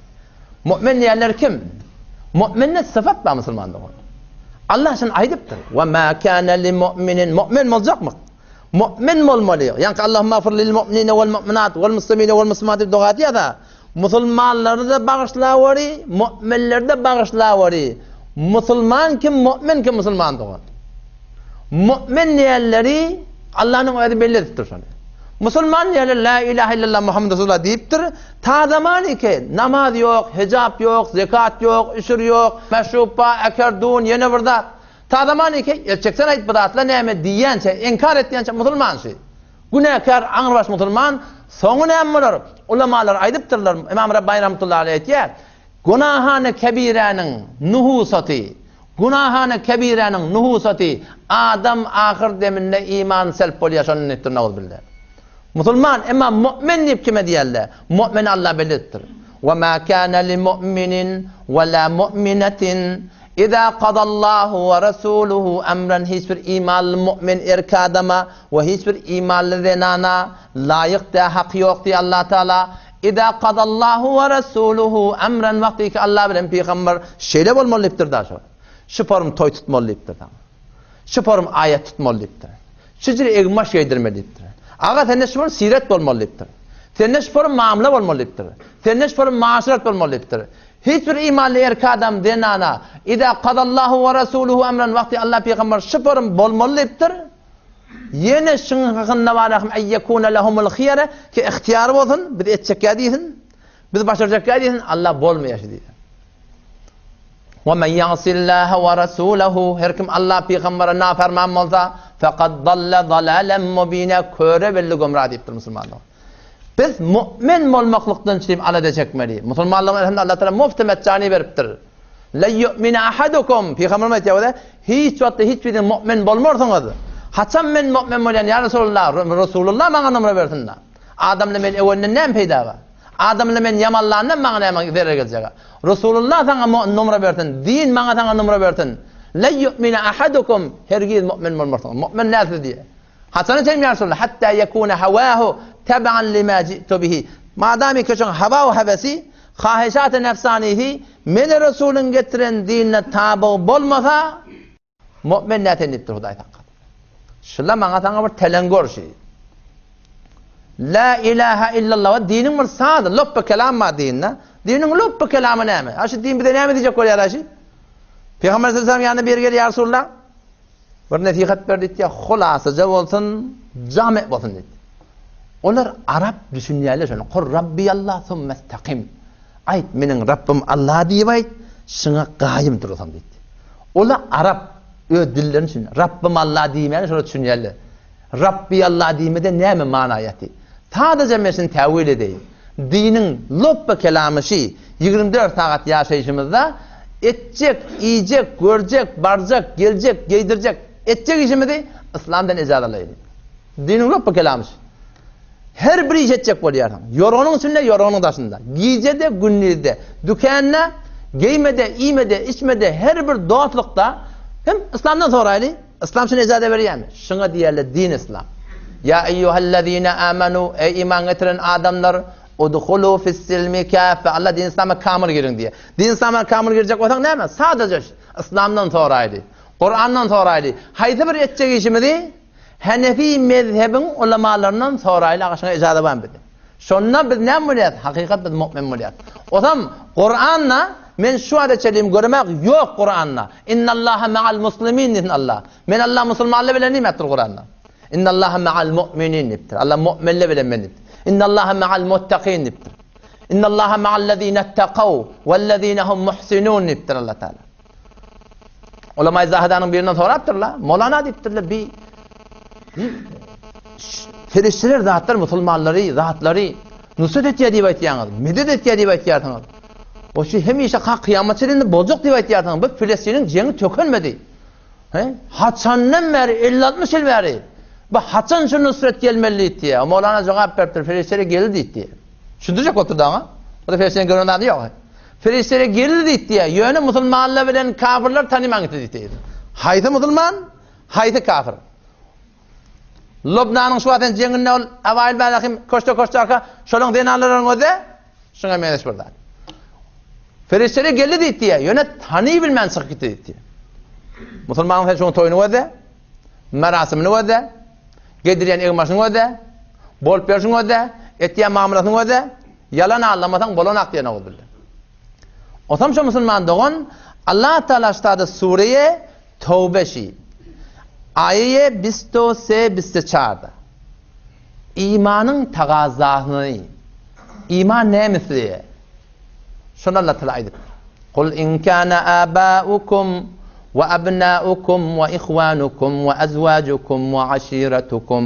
A: Mu'min diýenler kim? Mu'minde syfat bar musulman dogan. Allah şuny aýdypdyr. Ve ma kana li mu'minin, mu'min boljakmy? Mu'min bolmaly. Ýaňky Allahumma gfir lil mu'minine wal mu'minat wal muslimine wal muslimat diýip doga edýär-de. Musulmanlary-da bagyşlaweri, mu'minleri-de bagyşlaweri. Musulman kim, mu'min kim musulman dogan? Mu'min diýenleri Allanyň özi belli edipdir şony. Musulman diýenler la ilaha illallah Muhammed Resulullah diýipdir. Ta zaman iki namaz ýok, hijap ýok, zekat ýok, üşür ýok, meşrup ba, eker dun ýene bir zat. Ta zaman iki el çeksen aýt bu zatlar näme diýýänçe, inkar etýänçe musulman şi. Günäkär aňrybaş musulman soňy näme bolar? Ulamalar aýdypdyrlar, Imam Rabbani rahmetullahi aleýh aýtýar, Günahany kebiräniň nuhusaty, günahany kebiräniň nuhusaty adam ahyr deminde iman selp bolýar şondan diýipdir nauzubilla. Musulman emma mu'min diýip kime diýerler? Mu'mini Allah belli edipdir. Ve ma kana li mu'minin ve la mu'minatin Iza kadallahu we rasuluhu emren hiç bir imanly mu'min erkek adama we hiç bir imanly zenana laýyk däl haky ýok diýýär Allah Taala. Iza kadallahu we rasuluhu emren wagty ki Allah bilen pygamber şeýle bolmaly diýipdir da şo. Şu forum toý tutmaly diýipdir saňa. Şu forum aýat tutmaly diýipdir. Şu jür egin-baş geýdirmeli diýipdir. Aga sende şu forum siret bolmaly diýipdir. Sende şu forum mamla bolmaly diýipdir. Sende şu forum maşyrat bolmaly diýipdir. Hiç bir imanly erkek adam zenana, Iza kadallahu we rasuluhu emren wagty Allah pygamber şu forum bolmaly diýipdir. Ýene şuň hakynda bar ahim eýýekune lehumul hyýara ki ihtiýary bolsun, biz etjekýä diýsin. Biz başarjakýa diýsin, Allah bolmaýar şu diýýär. Wa men ýasillaha we rasulahu her kim Allah pygambere naferman bolsa, faqad dalla dalalan mubina köre belli gümra diýipdir musulmanlar. Biz mu'min bolmaklykdan çyryp alada çekmeli. Musulmanlygyň elhamdülillah Allah Taala mufti metjani beripdir. La yu'minu ahadukum Pygamberimiz aýtýar, hiç wagtda hiç biriniz mu'min bolmarsyňyz. Haçan men mu'min bolýan ýa Resulullah, Resulullah maňa numra bersin. Adamla men öwenden näme peýda bar? Adamla men ýamanlandan maňa näme zerer geljek? Resulullah saňa numra bersin, din maňa saňa numra bersin. Le yu'mine ahadukum hergiz mu'min bolmarsyňyz. Mu'min dälsiz diýýär. Haçana çenli ýa Resulallah? Hatta yekune hawahu tab'an lima ji'tu bihi. Madamy ki şoň hawa we hewesi, haheşat-y nefsanisi meni Resulyň getiren dinine tabyg bolmasa, mu'min däl sen diýipdir Hudaý saklasyn. Şula maňa saňa bir teleň görşi. La ilaha illallah diniň bir sady, lopba kelam bar dinde. Diniň lopba kelamy näme? Ha şu din bize näme diýjek bolýar ha şu? Peygamber sallallahu aleyhi ve sellem ýanyna biri gelýär, ýa Resulallah, Bir nesihat ber diýdi, hulasaja bolsun, jame bolsun diýdi. Olar arap düşünýärler şony. Kur Rabbi Allah summestakim. Aýt, meniň Rabbym Allah diýip aýt, şuňa gaýym durasam diýdi. Olar arap öz dillerini düşünýär. Rabbym Allah diýmäni şolar düşünýärler. Rabbi Allah diýmede näme mana ýaty? Sadaja men şuny täwil edeýin. Diniň lopba kelamy şi, 24 sagat ýaşaýşymyzda etjek, iýjek, görjek, barjak, geljek, geýdirjek, etjek işimizi yslamdan ejaza alaýly. Diniň lopba kelamy şi. Her bir iş etjek bolýarsyň. Ýorganyň içinde, ýorganyň daşynda. Gije-de, gündizde, dükände, geýmede, iýmede, içmede, her bir dostlukda hem yslamdan soraýly. Yslam şuny ejaza berýärmi? Şuňa diýerler din yslam. Ýa eýýuhellezine amanu, eý iman getiren adamlar, udhulu fis-silmi kaffe. Allah din yslama kamyl giriň diýýär. Din yslama kamyl girjek bolsaň näme? Sadaja yslamdan soraýly. Kurandan soraýly. Haýsy bir etjek işimizi Hanefi mezhebiň ulamalaryndan soraýly, aga şuňa ejaza barmy bizde? Şonda biz näme bolýas? Hakykat biz mu'min bolýas. Osam Kuranda men şu wagta çenli göremek ýok Kuranda. Innallaha ma'al muslimin diýsin Allah. Men Allah musulmanlar bilen diýmekdir Kuranda. Innallaha ma'al mu'minin diýipdir. Allah mu'minler bilen men diýipdir. Innallaha ma'al muttaqin diýipdir. Innallaha ma'al lezine ittaqaw wellezine hum muhsinun diýipdir Allah Taala. Ulama Zahidanyň birinden sorapdyrlar. Molana diýipdirler, bi perişdeler zatlar musulmanlary, zatlary nusrat etýär diýip aýtýaňyz, medet etýär diýip aýtýarsyňyz. O şu hemişe ka kyýamat çenli boljak diýip aýtýarsyňyz. Bu Filistiniň jeňi tökenmedi. He? Haçandan bäri 50-60 ýyl bäri bu haçan şu nusrat gelmeli diýdi. Molana jogap beripdir, perişdeler geldi diýdi. Düşündirjek bolupdyr daňa. Bu da perişdeniň gören zady ýok. Perişdeler geldi diýdi, ýöne musulmanlar bilen kafirler tanyman gitdi diýdi. Haýsy musulman, haýsy kafir? Lubnanyň şu wagt jeňinde ol Awaýl Bälahim köşde köşde arka şolaň zenanlaryň özi şuňa meňzeş bir zat. Perişdeler geldi diýdi, ýöne tany bilmän çykyp gitdi diýdi. Musulmanyň sen şoň toýuny gözle, merasimini gözle, gedirýän egin-başyny gözle, bolup berşini gözle, etýän mamlasyny gözle, Ýalan aldamasaň bolanak diýen oguz bildi. Osam şo musulman dogan Allah Taala ştada sureýe Towbe şi aýeýe bisto se biste çarda. Imanyň tagazasyny iman näme isleýär? Şony Allah Taala aýdypdyr. Kul in kana abaukum we abnaukum we ihwanukum we azwajukum we aşiratukum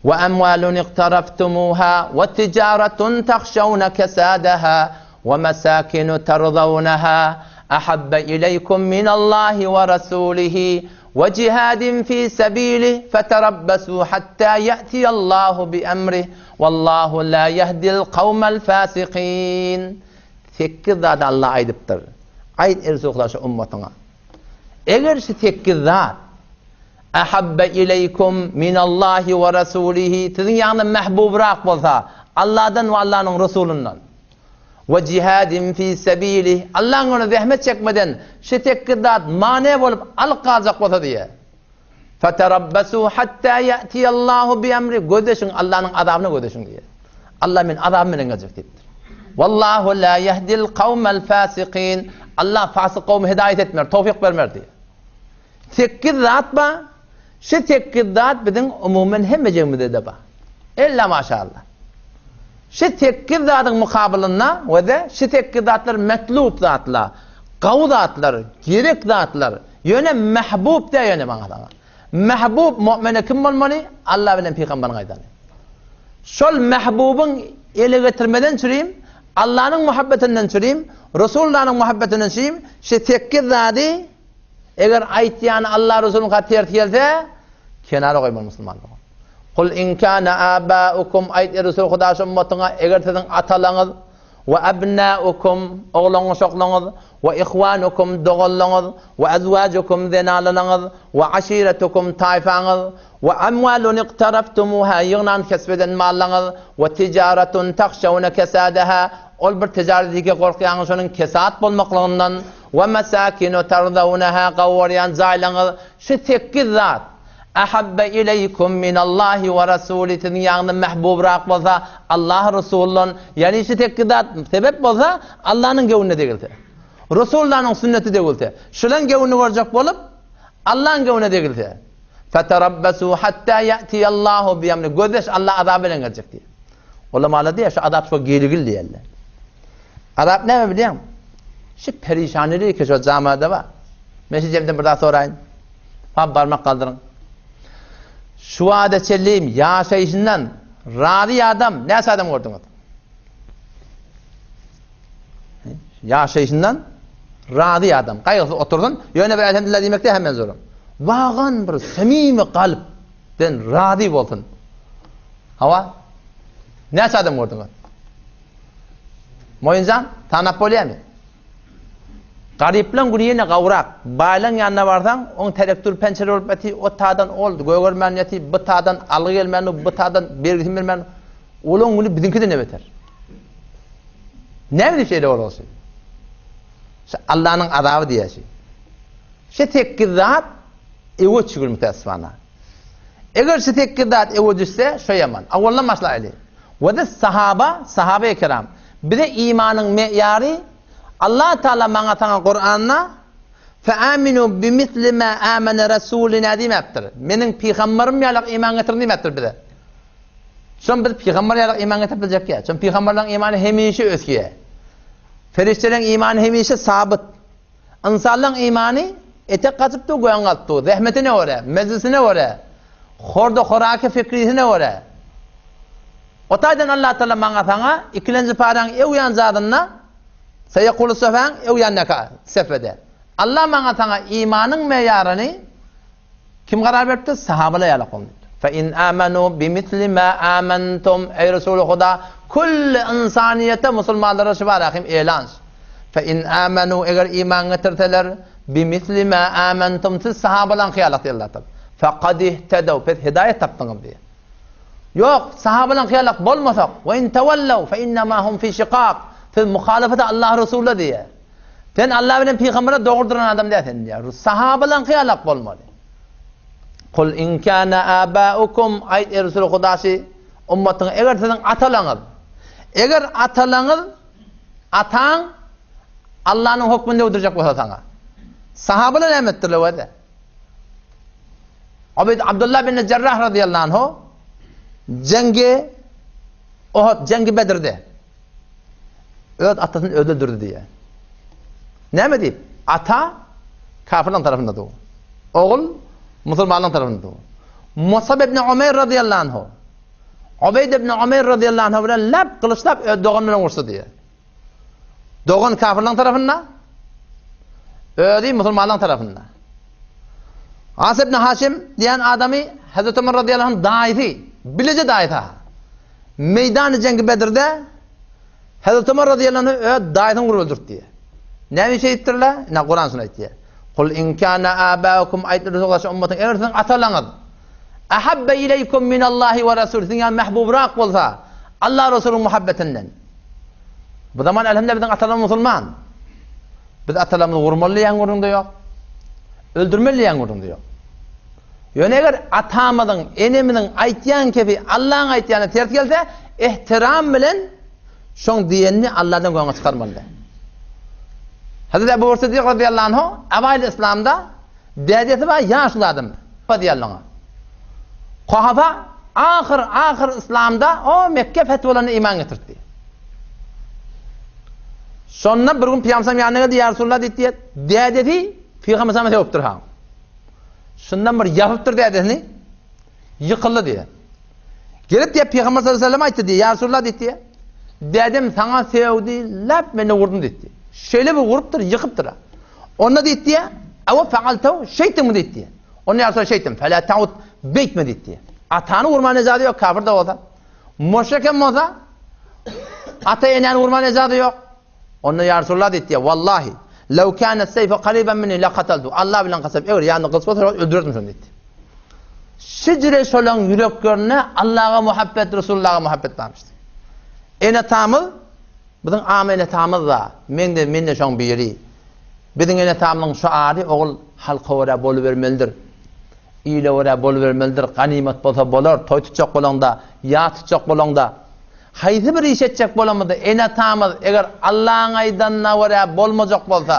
A: We emwalun iqtaraftumuha we tijaratun tahşawna kesadaha we mesakinu tardawnaha ahabba ileýkum minallahi we rasulihi we jihadin fi sebilih feterabbasu hatta ýe'tiyallahu bi emrih wallahu la ýehdil kawmel fasikin. Sekiz zady Allah aýdypdyr. Aýt eý Resulullah şu ummatyňa. Eger şu sekiz zat Ahabbe ileýkum minallahi we rasulihi siziň ýanyňyzda mähbubrak bolsa, Allahdan we Allahnyň Resulyndan we jihadin fi sebilih Allahyň ýolunda zähmet çekmeden şu sekiz zat mane bolup alyp galjak bolsa diýýär. Feterabbasu hatta ýa'tiyallahu bi emri gözleşiň Allanyň azabyna gözleşiň diýýär. Allah men azabym bilen geljek diýipdir. Wallahu la yehdil kawmel fasikin. Allah fasyk kowmy hidaýet etmer, towfik bermer diýýär. Sekiz zat bar. Şu sekiz zat biziň umuman hemmejigimizde-de bar. Ella maşallah. Şu sekiz zadyň mukabylynda we-de şu sekiz zatlar metlub zatlar, gawy zatlar, gerek zatlar. Ýöne mähbub däl ýöne maňa saňa. Mähbub mu'mine kim bolmaly? Allah bilen pygamberiň aýdany. Şol mähbubyň ele getirmeden çürim, Allanyň muhabbetinden çürim, Resulullanyň muhabbetinden çürim, şu sekiz zady Eger aýtýany Allah Resulyňka ters gelse, kenara goýmaly musulman dogan. Kul in kana abaukum aýt ey Resul Huda şu ummatyňa eger siziň atalaňyz. We abnaukum, oglan-uşaklaryňyz, we ihwanukum, doganlaryňyz, we azwajukum, zenanlaryňyz, we aşiretukum, taýfaňyz, we amwalun iqtaraftumuha, ýygnan kesp eden mallaryňyz, we tijaratun tahşawna kesadaha, ol bir tijaret ýeke gorkýaňyz şonuň kesat bolmaklygyndan, we masakinu tardawnaha, gowy görýän jaýlaryňyz, şu sekiz zat, Ahabbe ileýkum minallahi we rasuli siziň ýanyňyzda mähbubrak bolsa Allah Resuldan, ýagny şu sekiz zat sebep bolsa Allanyň göwnüne degilse. Resullanyň sünneti degilse. Şulaň göwnüni görjek bolup Allaň göwnüne degilse. Feterabbasu hatta ýa'tiýallahu bi emri. Gözleş Allah azap bilen geljek diýýär. Ulamalar diýýär şu azap şo geligil diýýärler. Azap näme bilýäňmi? Şu perişanlyk ki şu jamada bar. Men şu jemden bir zat soraýyn. Ha barmak galdyryň. Şu wada çenli ýaşaýşyndan razy adam näçe adam gördüňiz? Ýaşaýşyndan razy adam. Gaýgysyz otursyn, ýöne bir elhamdülillah diýmekde hemen zorum. Wagan bir samimi kalpden razy bolsun. Hawa. Näçe adam gördüňiz? Moýunjan, tanap bolýarmy? Garyplaň güni ýene gawrak. Baýlaň ýanyna barsaň, oň terektor pençeli bolup ýaty, o tadan ol gögermän ýaty, bu tadan algy gelmän dur, bu tadan bergisini bermän. Olaň güni biziňkiden de beter. Näme diýip şeýle bolgasy? Şu Allanyň azaby diýýär şu. Şu sekiz zat öwe çügül mütässifana. Eger şu sekiz zat öwe düşse, şo ýaman. Awaldan başlaýly. We biz sahaba, sahabe-i kiram. Bize imanyň meýary Allah Taala maňa saňa Kuranda Feaminu bimisli ma amene rasulina diýmäpdir. Meniň pygamberym ýalak iman getiriň diýmäpdir bize. Şon biz pygamber ýalak iman getirip biljek ýa. Şon pygamberleriň imany hemişe ösýär. Perişdeleriň imany hemişe sabyt. Ynsanlaryň imany etek gaçyp dur, göň galyp dur. Zähmetine görä, mejlisine görä, horda-horaki fikrisine görä. O taýdan Allah Taala maňa saňa ikilenji paraň ew ýan zadynda Seýekulu sefäň ew ýanyndaky sefede. Allah maňa saňa imanyň meýaryny kim karar beripdir? Sahabalar ýalak bolun diýipdir. Fe in amanu bimisli ma amantum eý Resuly Huda külli ynsanyýete musulmanlara şu barahim elan. Fe in amanu eger iman getirseler bimisli ma amantum siz sahabalaryňky ýalak diýdi Allah Taala. Fekad ihtedew pes hidaýat tapdyňyz diýdi. Ýok, sahabalaryňky ýalak bolmasak, we in tawallau fe innema hum fi şikak. Siz muhalafata Allah Resuluna diýýär. Sen Allah bilen pygambere dogry duran adam däl sen diýýär. Sahabalaryňky ýalak bolmaly. Kul in kana abaukum aýt ey Resul Hudasy ummatyň eger siziň atalaňyz eger atalaňyz ataň Allanyň hökmüni döwdürjek bolsa saňa. Sahabalar näme etdirler wede? Ubeýd Abdullah bin Jerrah radıyallahu anhu jengi Uhud, jengi Bedirde öz atasyny özi öldürdi diýýär. Näme diýip? Ata kafirlaryň tarapynda dur. Ogul musulmanlaryň tarapynda dur. Musab ibn Umeýr radıyallahu anhu Ubeýd ibn Umeýr radıyallahu anhu bilen lap gylyçlap öz dogany bilen urşdy diýýär. Dogan kafirlaryň tarapynda, özi musulmanlaryň tarapynda. As ibn Haşim diýen adamy Hazreti Ömer radıyallahu anh daýysy, bileje daýysy. ha. Meýdany jengi Bedirde Hazreti Ömer radıyallahu anh öz daýysyny gurup öldürdi diýýär. Näme üçin etdirler? Ine Kur'an şunu aýtýar. Kul in kana abaukum aýtdy Resulullah ummatyň eger siziň atalaryňyz ahabba ileýkum minallahi we rasul siziň ýa mahbubrak bolsa Allah Resulyň muhabbetinden. Bu zaman elhamdülillah biziň atalarymyz musulman. Biz atalarymyzy urmaly diýen gürrüňde ýok. Öldürmeli diýen gürrüňde ýok. Ýöne eger atamyzyň, enemiziň aýtýan kepi Allaň aýtýanyna ters gelse, ehtiram bilen şoň diýenini Allahdan göňe çykarmaly. Hazreti Ebu Bekr Siddik radıyallahu anhu awaýly islamda dädesi bar ýaşly adam radıyallahu anh. Kuhafa ahyr ahyr islamda o Mekke feth bolanda iman getirdi. Şonda bir gün Pygamber ýanyna geldi, ýa Resulullah diýdi, dädesi Pygamber sana sögüpdir ha. Şundan bir ýapypdyr dädesini. Ýykyldy diýýär. Gelip diýýär Pygamber sallallahu aleyhi ve sellem aýtdy diýýär, ýa Resulullah diýdi. Dädem saňa sögdi, lap meni urdy diýdi. Şeýle bir urupdyr, ýykypdyr. Onda diýdi, Awa faaltaw şeýtdiňmi diýdi. Onda ýa Resulullah şeýtdim. Fela ta'ud beýtme diýdi. Atany urmana ijazy ýok, kafir-de bolsa. Müşrik hem bolsa. Ata-enäni urman ejazy ýok. Onda ýa Resulallah diýdi, Wallahi, lew kana seýfu qariban minni laqataltu. Allah bilen kasam, eger ýanymda gylyç bolsa, öldürerdim şony diýdi. Şijre şolaň ýüreklerinde Allaha muhabbet, Resulullaha muhabbet barmyş. Ene-atamyz, biziň am ene-atamyz da, men de, men de şoň biri. Biziň ene-atamyzyň şu ady ogul halka görä bolubermelidir. Ile görä bolubermelidir. Ganymat bolsa bolar, toý tutjak bolaňda, ýas tutjak bolaňda. Haýsy bir iş etjek bolamyzda ene-atamyz eger Allaň aýdanyna görä bolmajak bolsa,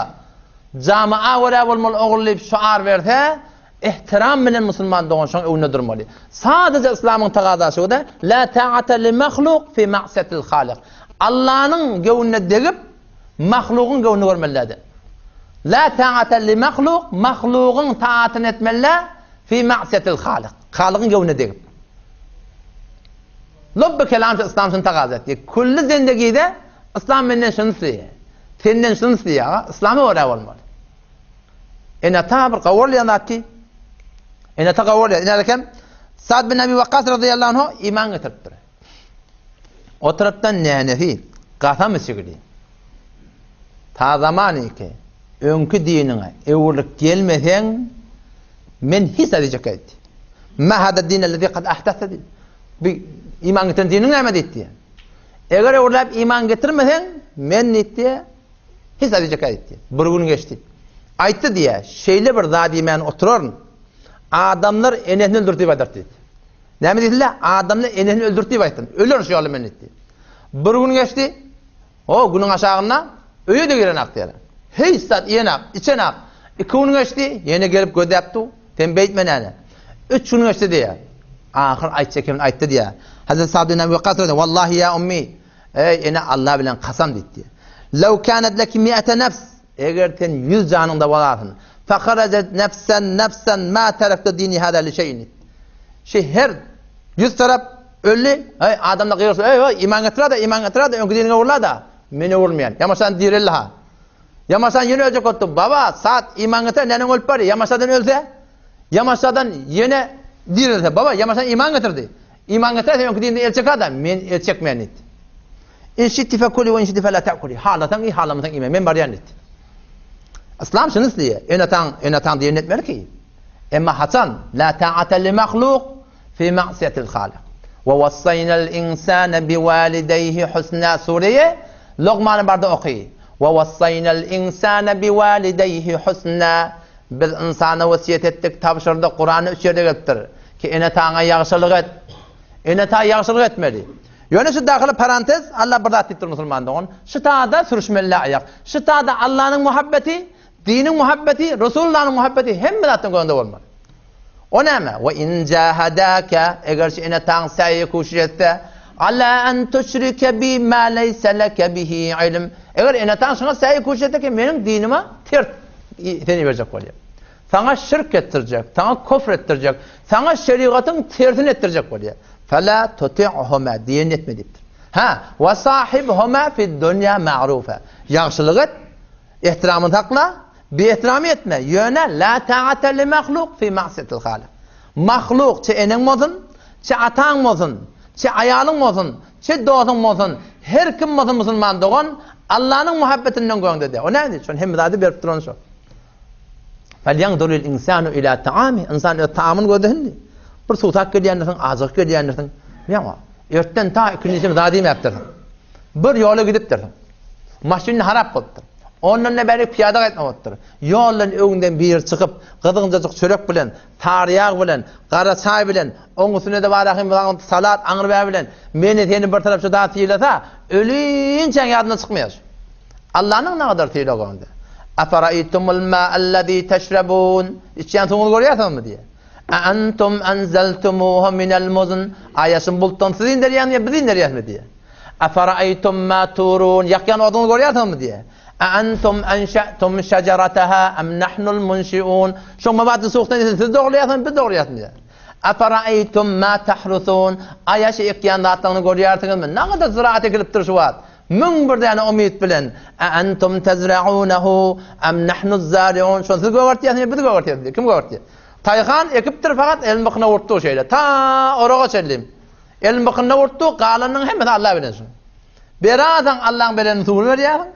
A: jama görä bolmaly ogul diýip şuar berse, ehtiram bilen musulman dogan şoň öňünde durmaly. Sadaja yslamyň tagazasy şuda, La ta'ata li mahluk fi ma'siyatil halik. Allanyň göwnüne degip, mahlugyň göwnüni görmeli däl. La ta'ata li mahluk, mahlugyň taatyny etmeli däl, fi ma'siyatil halik. Halygyň göwnüne degip. Lubby kelam şu yslam şuny tagaza etdi. Külli zendegide yslam menden şuny isleýär. Senden şuny isleýär aga, yslama görä bolmaly. Ene-ata bir gowurlaýan zat ki, ene-ata gowurlaýar. Ine kem Sad bin Abi Waqqas radıyallahu anhu iman getiripdir. O tarapdan nänesi gasam içigili. Ta zaman ki öňki diniňe öwrülip gelmeseň men hiç zat diýjek diýdi. Ma hada din allazi kad ahdatha diýdi. Bu iman getiren diniň näme diýdi. Eger öwrüläp iman getirmeseň, men diýdi, hiç zat diýjek diýdi. Bir gün geçdi. Aýtdy diýe, şeýle bir zat diýmän oturaryn. Adamlar enesini öldürdi diýip aýdar diýdi. Näme diýdiler? Adamlar enesini öldürdi diýip aýtdym. Öler şu ýaly men diýdi. Bir gün geçdi. O günüň aşagynda öýe-de girenak diýýär. Hiç zat iýenak, içenak. Iki gün geçdi, ýene gelip gözläp dur. Sen beýtme näne. Üç gün geçdi diýýär. Ahyr aýtjak kemini aýtdy diýýär. Hazreti Sa'd bin Abi Waqqas diýýär, Wallahi ýa ummi, eý ene Allah bilen kasam diýdi. Law kanat laki mi'ata nafs, eger sen 100 janyňda bolasyn. Fakharajat nafsan nafsan ma taraktu dini hada li şeyin. Şi her 100 tarap Öldi. Eý, adamlar gygyrsa, eý, eý, iman getir-de, iman getir-de, öňki diniňe urla-da. Men öwrülmeýän. Ýamaşadan direldi-ha. Ýamaşadan ýene öljek bolupdy. Baba, saat iman getir, neneň ölüp barýar? Ýamaşadan ölse, Ýamaşadan ýene direlse, baba, Ýamaşadan iman getirdi. Iman getir, sen öňki diniňden el çek-de, men el çekmeýän diýdi. In şi'ti fekuli we in şi'ti fela ta'kuli. Halasaň iý, halamasaň iýme. Men barýan diýdi. Yslam şuny isleýär. Ene-ataň, ene-ataň diýenini etmeli ki. Emma haçan? La ta'ata li mahluk Fi ma'siýetil Halyk. We wassaýnal insana biwalideyhi husna sureýe Logmany barda oky. We wassaýnal insana biwalideyhi husna Biz ynsana wesýet etdik, tabşyrdyk, Kuranda üç ýerde gelipdir. Ki ene-ataňa ýagşylyk et. Ene-ata ýagşylyk etmeli. Ýöne şu dahyly parantez, Allah bir zat diýipdir musulman dogan. Şu tada sürüşmeli aýak. Şu tada Allanyň muhabbeti, Diniň muhabbeti, Resulullanyň muhabbeti hemme zatdan göňde bolmaly. O näme? We in jahadaka, eger şu ene-ataň säýe kuşuş etse, ala an tuşrike bi ma leýse leke bihi ilm. Eger ene-ataň şuňa säýe kuşuş etse ki, meniň dinime ters seni berjek bolýar. Saňa şirk etdirjek, saňa kufr etdirjek, saňa şerigatyň tersini etdirjek bolýar. Fela tuti'huma diýen etme diýipdir. Ha, we sahibhuma fid dunýa ma'rufa. Ýagşylyk et, Ehtiramyny sakla, biehtiramy etme. Ýöne la ta'ata li mahluk fi ma'siyatil halik. Mahluk çe eneň bolsun, çe ataň bolsun, çe aýalyň bolsun, çe dosuň bolsun, her kim bolsun musulman dogan Allanyň muhabbetinden göňde de. O näme? Şony hemme zady berip duran şo. Felyanzuril insanu ila ta'ami. Insan öz taamyny gözlesin. Bir suwsap gelýändirsiň, ajygyp gelýändirsiň. Ýa, ertden ta ikinji zat iýmäpdirsiň. Bir ýola gidipdirsiň. Maşyn harap bolupdyr. Ondan-da bäri pyýada gaýtmak bolupdyr. Ýoldan öňden biri çykyp, gyzgynjajyk çörek bilen, sary ýag bilen, gara çaý bilen, oň üstüne-de barahym salat, aňry-bäri bilen meni seni bir tarap şu zat sylasa, ölinçäň ýadyndan çykmaýar. Allanyň nagadar sylagy onda. Afaraýtumul ma'allazî teşrebûn. Içýän suwuňyzy görýärsiňizmi diýýär. A antum anzaltumuhu minel muzn. Aýa şuny bulutdan siz inderýäňizmi ýa biz inderýäsmi diýýär. Afara'aytum ma turun, ýakýan oduňyzy görýärsiňizmi diýýär. A antum anşa'tum şejerataha am nahnul munşiun, şoň mabatny suhdan eden siz dogurlaýarsyňyzmy, biz dogurlaýarysmy diýýär. Afara'aytum ma tahrusun, aýa şu ekýän zatlaryňyzy görýärsiňizmi? Nagadar zyraat ekilipdir şu wagt. 1001 däne umyt bilen. A antum tezra'unahu am nahnuz zari'un, şony siz gögertýärsiňizmi, biz gögertýäris diýýär. Kim gögertýär? Taýhan ekipdir fakat elini bykyna urupdyr şeýle. Ta oraga çenli. Elin bykynyna urtdy, galanynyň hemmesi Alla bilen şuň. Berasaň Allaň beren suwuny berýärsiň.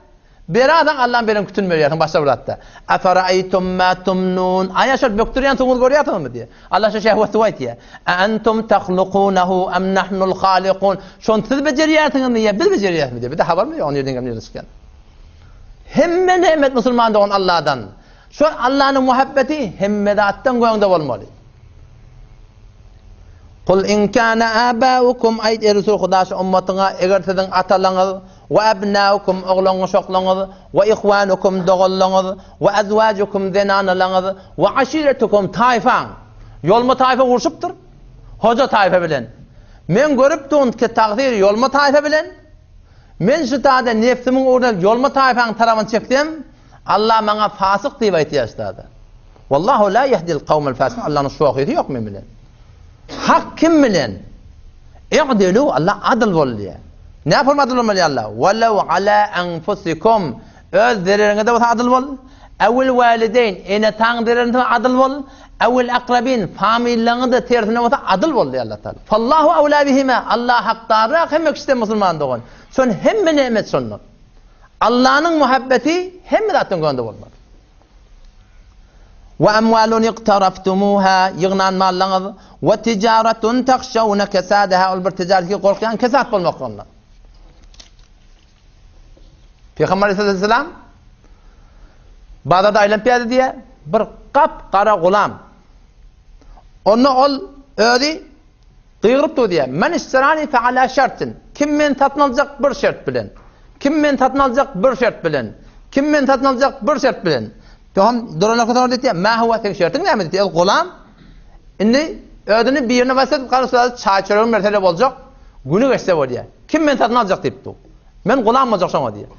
A: Berasaň Allaň beren kütüni berýärsiň başga bir zatda. Eferaýtum ma tumnun. Aýa şol bökdürýän suwuňyzy görýärsiňizmi diýýär. Allah şu şehwet suwy aýtýar. A entum tahlukunahu am nahnul halikun. Şony siz bejerýärsiňizmi ýa biz bejerýärismi diýýär. Bizde habarymyz ýok nirden gelip nirden çykýan. Hemme nemet musulman dogan Allahdan. Şol Allanyň muhabbeti hemme zatdan göňde bolmaly. Kul in kana abaukum aýt ey Resul Huda şu ummatyňa eger siziň atalaňyz we abnaukum oglan-uşaklaňyz we ihwanukum doganlaňyz we azwajukum zenanalaňyz we aşiretukum taýfaň ýolma taýfa urşupdyr hoja taýfa bilen men görüp dun ki tagsyr ýolma taýfa bilen men şu tada nefsimiň ugruna ýolma taýfaň tarapyny çeksem Allah maňa fasyk diýip aýtýar ştada. Wallahu la yehdil kawmel fasyk. Allah'ın şohysy ýok men bilen. Hak kim bilen? I'dilu Allah adyl bol diýär. Ne form adyl bolmaly Allah? Walau ala anfusikum. Öz zereriňe de bolsa adyl bol. Awil walideyn, ene taň zererine adyl bol. Awil akrabin, familiýaňa da tersine bolsa adyl bol diýär Allah Taala. Fallahu awla bihima. Allah hakdarrak hemme kişiden musulman dogan. Şon hemme nemet şondan. Allanyň muhabbeti hemme zatdan gönde bolmaly. Wa amwalun iqtaraftumuha ýygnan mallaňyz we tijaratun tahşawna kesadaha ol bir tijaret ki gorkýan kesat bolmaklygyndan. Peygamber aleyhisselam bazarda aýlanyp ýördi diýe bir gap gara gulam. Onda ol özi Gygyryp dur diýýär. Men işterani fe ala şertin. Kim meni satyn aljak bir şert bilen. Kim meni satyn aljak bir şert bilen. Kim meni satyn aljak bir şert bilen. Soňam duranlar soňra diýýär, "Ma huwa seň şertiň näme?" diýýär. Ol gulam indi özüni birine basyp, garşyda çaý çöregini berse boljak, güni geçse bolýar. Kim meni satyn aljak diýip dur. Men gulam boljak şoňa diýýär.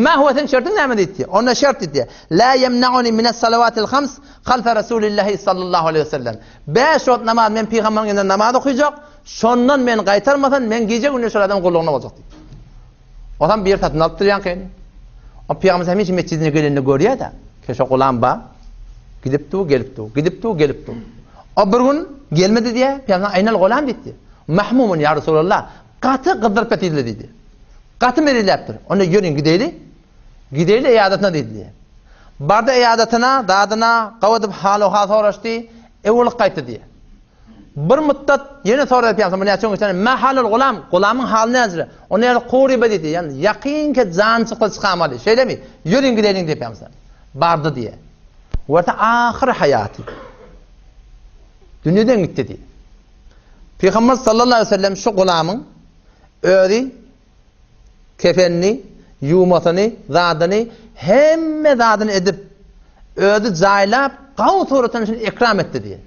A: Ma huwa seň şertiň näme diýdi. Onda şert diýdi. La yemnauni minas salawatil hams halfa Rasulillahi sallallahu aleyhi ve sellem. Bäş wagt namaz men pygamberiň ýanynda namaz okyjak, şondan meni gaýtarmasan, men gije-gündiz şol adamyň gullugynda boljak diýdi. Otam bir satyn alypdyr ýaňkyny. O pygamber hemişe mesjidine gelende görýär-de, ki şo gulam bar. Gidip dur, gelip dur, gidip dur, gelip dur. O bir gün gelmedi diýýär, pygamber aýnal gulam diýdi. Mahmumun ýa Resulallah, gaty gyzdyryp getirdi diýdi. Gaty meriläpdir. Onda ýörüň gideýli. Gideýli eýadatyna diýdi. Bardy eýadatyna, dadyna, gawadyp hal-ohal soraşdy, ewwellik gaýtdy diýýär. Bir mutdat ýene sorady pygamber, bu näçe gün geçen, ma halul gulam, gulamyň haly näjire? Onda ýaly kuryba diýdi, ýani ýakynky jan çyksa çykamaly, şeýlemi? Ýörüň gideýliň diýip pygamber. Bardy diýýär. Görse ahyr haýaty. Dünýeden gitdi diýýär. Pygamber sallallahu aleyhi ve sellem şu gulamyň özi kefenini, ýuwmasyny, zadyny, hemme zadyny edip, özi jaýlap, gawy suratyny şuny ekram etdi diýýär.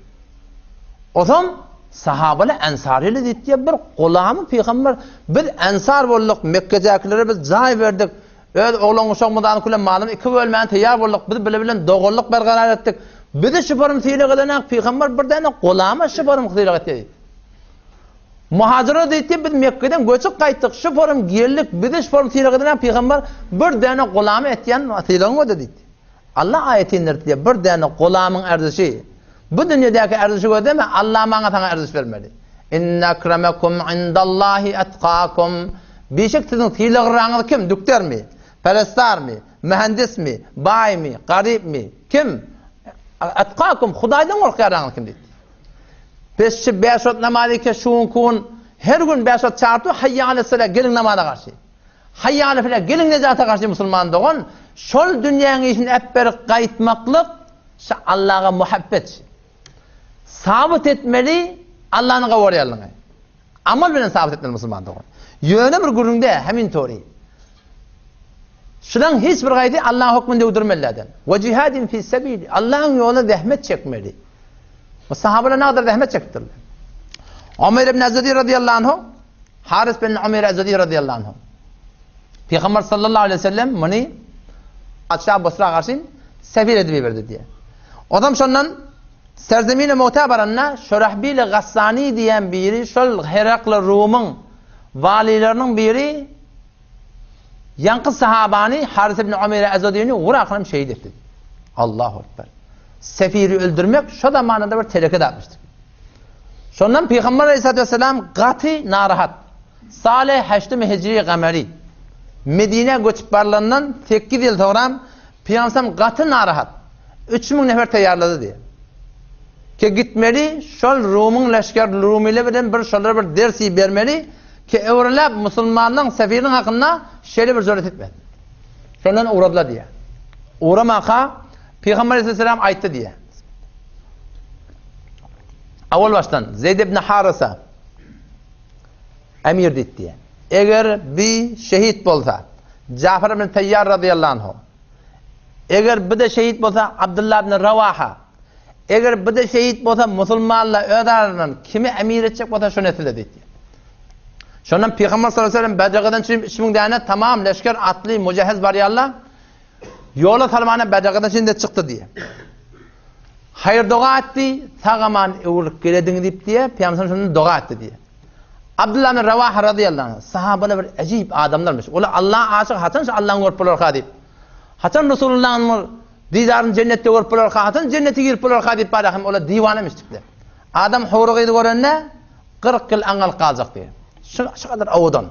A: Ozam sahabalar ensaryly diýip bir gulamy pygamber biz ensar bolduk, Mekgedäkilere biz jaý berdik, öz oglan uşagymyzdan bilen malymy iki bölmäne taýýar bolduk, biz bile bilen doganlyk berkarar etdik. Bizi şu barym sylag edenak pygamber bir däne gulama şu barym sylag etdi diýdi. Muhajirler diýdi, biz Mekgeden göçüp gaýtdyk, şu forum geldik, bizi şu forum sylag eden pygamber bir däne gulamy etýän sylagyň öde diýdi. Allah aýaty indirdi diýdi, bir däne gulamyň erzişi. Bu dünýedäki erzişi gözleme, Allah maňa saňa erziş bermeli. Inne akramakum indallahi etkakum. Bişek siziň sylaglyragyňyz kim? Dükdermi? Perestarmy? Mühendismi? Baýmy? Garypmy? Kim? Etkakum, Hudaýdan gorkýanlaryňyz kim diýdi. Peşçi bäş wagt namaz eke şu günki gün her gün bäş wagt çagyrtdy hayya ale sala geliň namaza garşy. Hayya ale fela geliň nejata garşy musulman dogan şol dünýäň işini äpberip gaýtmaklyk şu Allaha muhabbet. Sabyt etmeli Allanyň gawarýanlygyny. Amal bilen sabyt etmeli musulman dogan. Ýöne bir gürrüňde hemin tory. Şulaň hiç bir gaýdy Allahyň hökmüni döwdürmelilerden. We jihadin fi sebil. Allahyň ýolunda zähmet çekmeli. Bu sahabalar ne kadar zähmet çekipdirler. Ömer ibn Azadi radıyallahu anhu, Haris bin Ömer Azadi radıyallahu anhu. Peygamber sallallahu aleyhi ve sellem muny Patyşa Bosra garşy sefir edip iberdi diýe. Odam şondan Serzemine Mu'ta baranda Şurahbil Gassani diýen biri şol Herakl Rumyň walileriniň biri Ýaňky sahabany Haris ibn Umeýr Azadini urakyny şehit etdi. Allahu ekber. Sefiri öldürmek şo zamanada bir teleke zatmyşdyr. Şondan Pygamber Aleyhissalatu vesselam gaty narahat. Sale heştimi hijri gameri. Medinä göçüp barlandan sekiz ýyl soňram Pygamberimiz gaty narahat. 3000 nefer taýýarlady diýýär. Ki gitmeli, şol Rumyň leşger Rumylar bilen bir şolara bir dersi bermeli, ki öwrüläp musulmanlaryň sefiriniň hakynda şeýle bir jüret etmesin. Şondan ugradylar diýýär. Ugramaka Pygamber aleyhisselam aýtdy diýýär. Awal başdan Zeyd ibn Harisa emir diýdi diýýär. Eger bi şehit bolsa, Jafar ibn Tayyar radıyallahu anhu Eger bu-da şehit bolsa, Abdullah ibn Rawaha. Eger bu-da şehit bolsa, musulmanlar öz aralaryndan kimi emir etjek bolsa, şo nesile diýdi. Şondan Pygamber sallallahu aleyhi ve sellem Bedregadan çykyp 3000 däne tamam leşger atly mujahhiz barýarlar. Ýola salmana Bedregadan çynda çykdy diýe. Haýyr doga etdi, sag-aman öwrülip gelediň diýip diýe, Pygamber şondan doga etdi diýe. Abdullah ibn Rawaha razyýallahu anh, sahabalar bir äjip adamlarmyş. Olar Allaha aşyk, haçan şu Allahny görüp bolarka diýip. Haçan Resulullah'yň didaryny jennetde görüp bolarka, haçan jennete girip bolarka diýip barýar, hem olar diwanemişdikler. Adam howry gyzy görende 40 ýyl aňalyp galjak diýýär. Şu şu kadar owadan.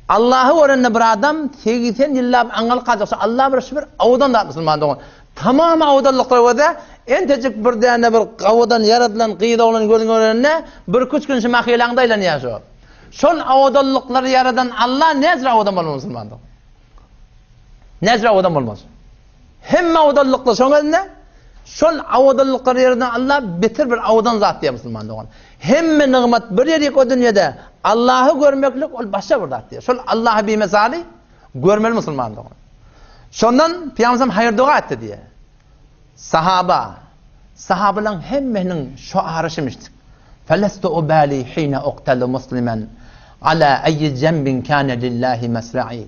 A: Allahy görende bir adam 80 ýyllap aňalyp galjak. Şu Allah bir şu bir owadan zat musulman dogan. Tamam owadanlyklar görse, entejik bir däne bir owadan ýaradylan gyz oglan gözüň görende bir küç gün şu mahylaňda aýlanýar şu. Şol owadanlyklary ýaradan Allah näçe owadan bolmaly musulman dogan. Näçe owadan bolmaz. Hemme owadanlyklar şoň elinde. Şol owadanlyklary ýaradan Allah beter bir owadan zat diýär musulman dogan. Hemme nygmat bir ýerik o dünýede Allahy görmeklik ol başga bir zat diýär. Şol Allahy bimesaly görmeli musulman dogan. Şondan Pygamberimiz haýyr doga etdi diýär. Sahaba, sahabalaryň hemmesiniň şoary şimişdik. Felestu ubali hine uqtalu muslimen ala ayyi jembin kana lillahi mesra'i.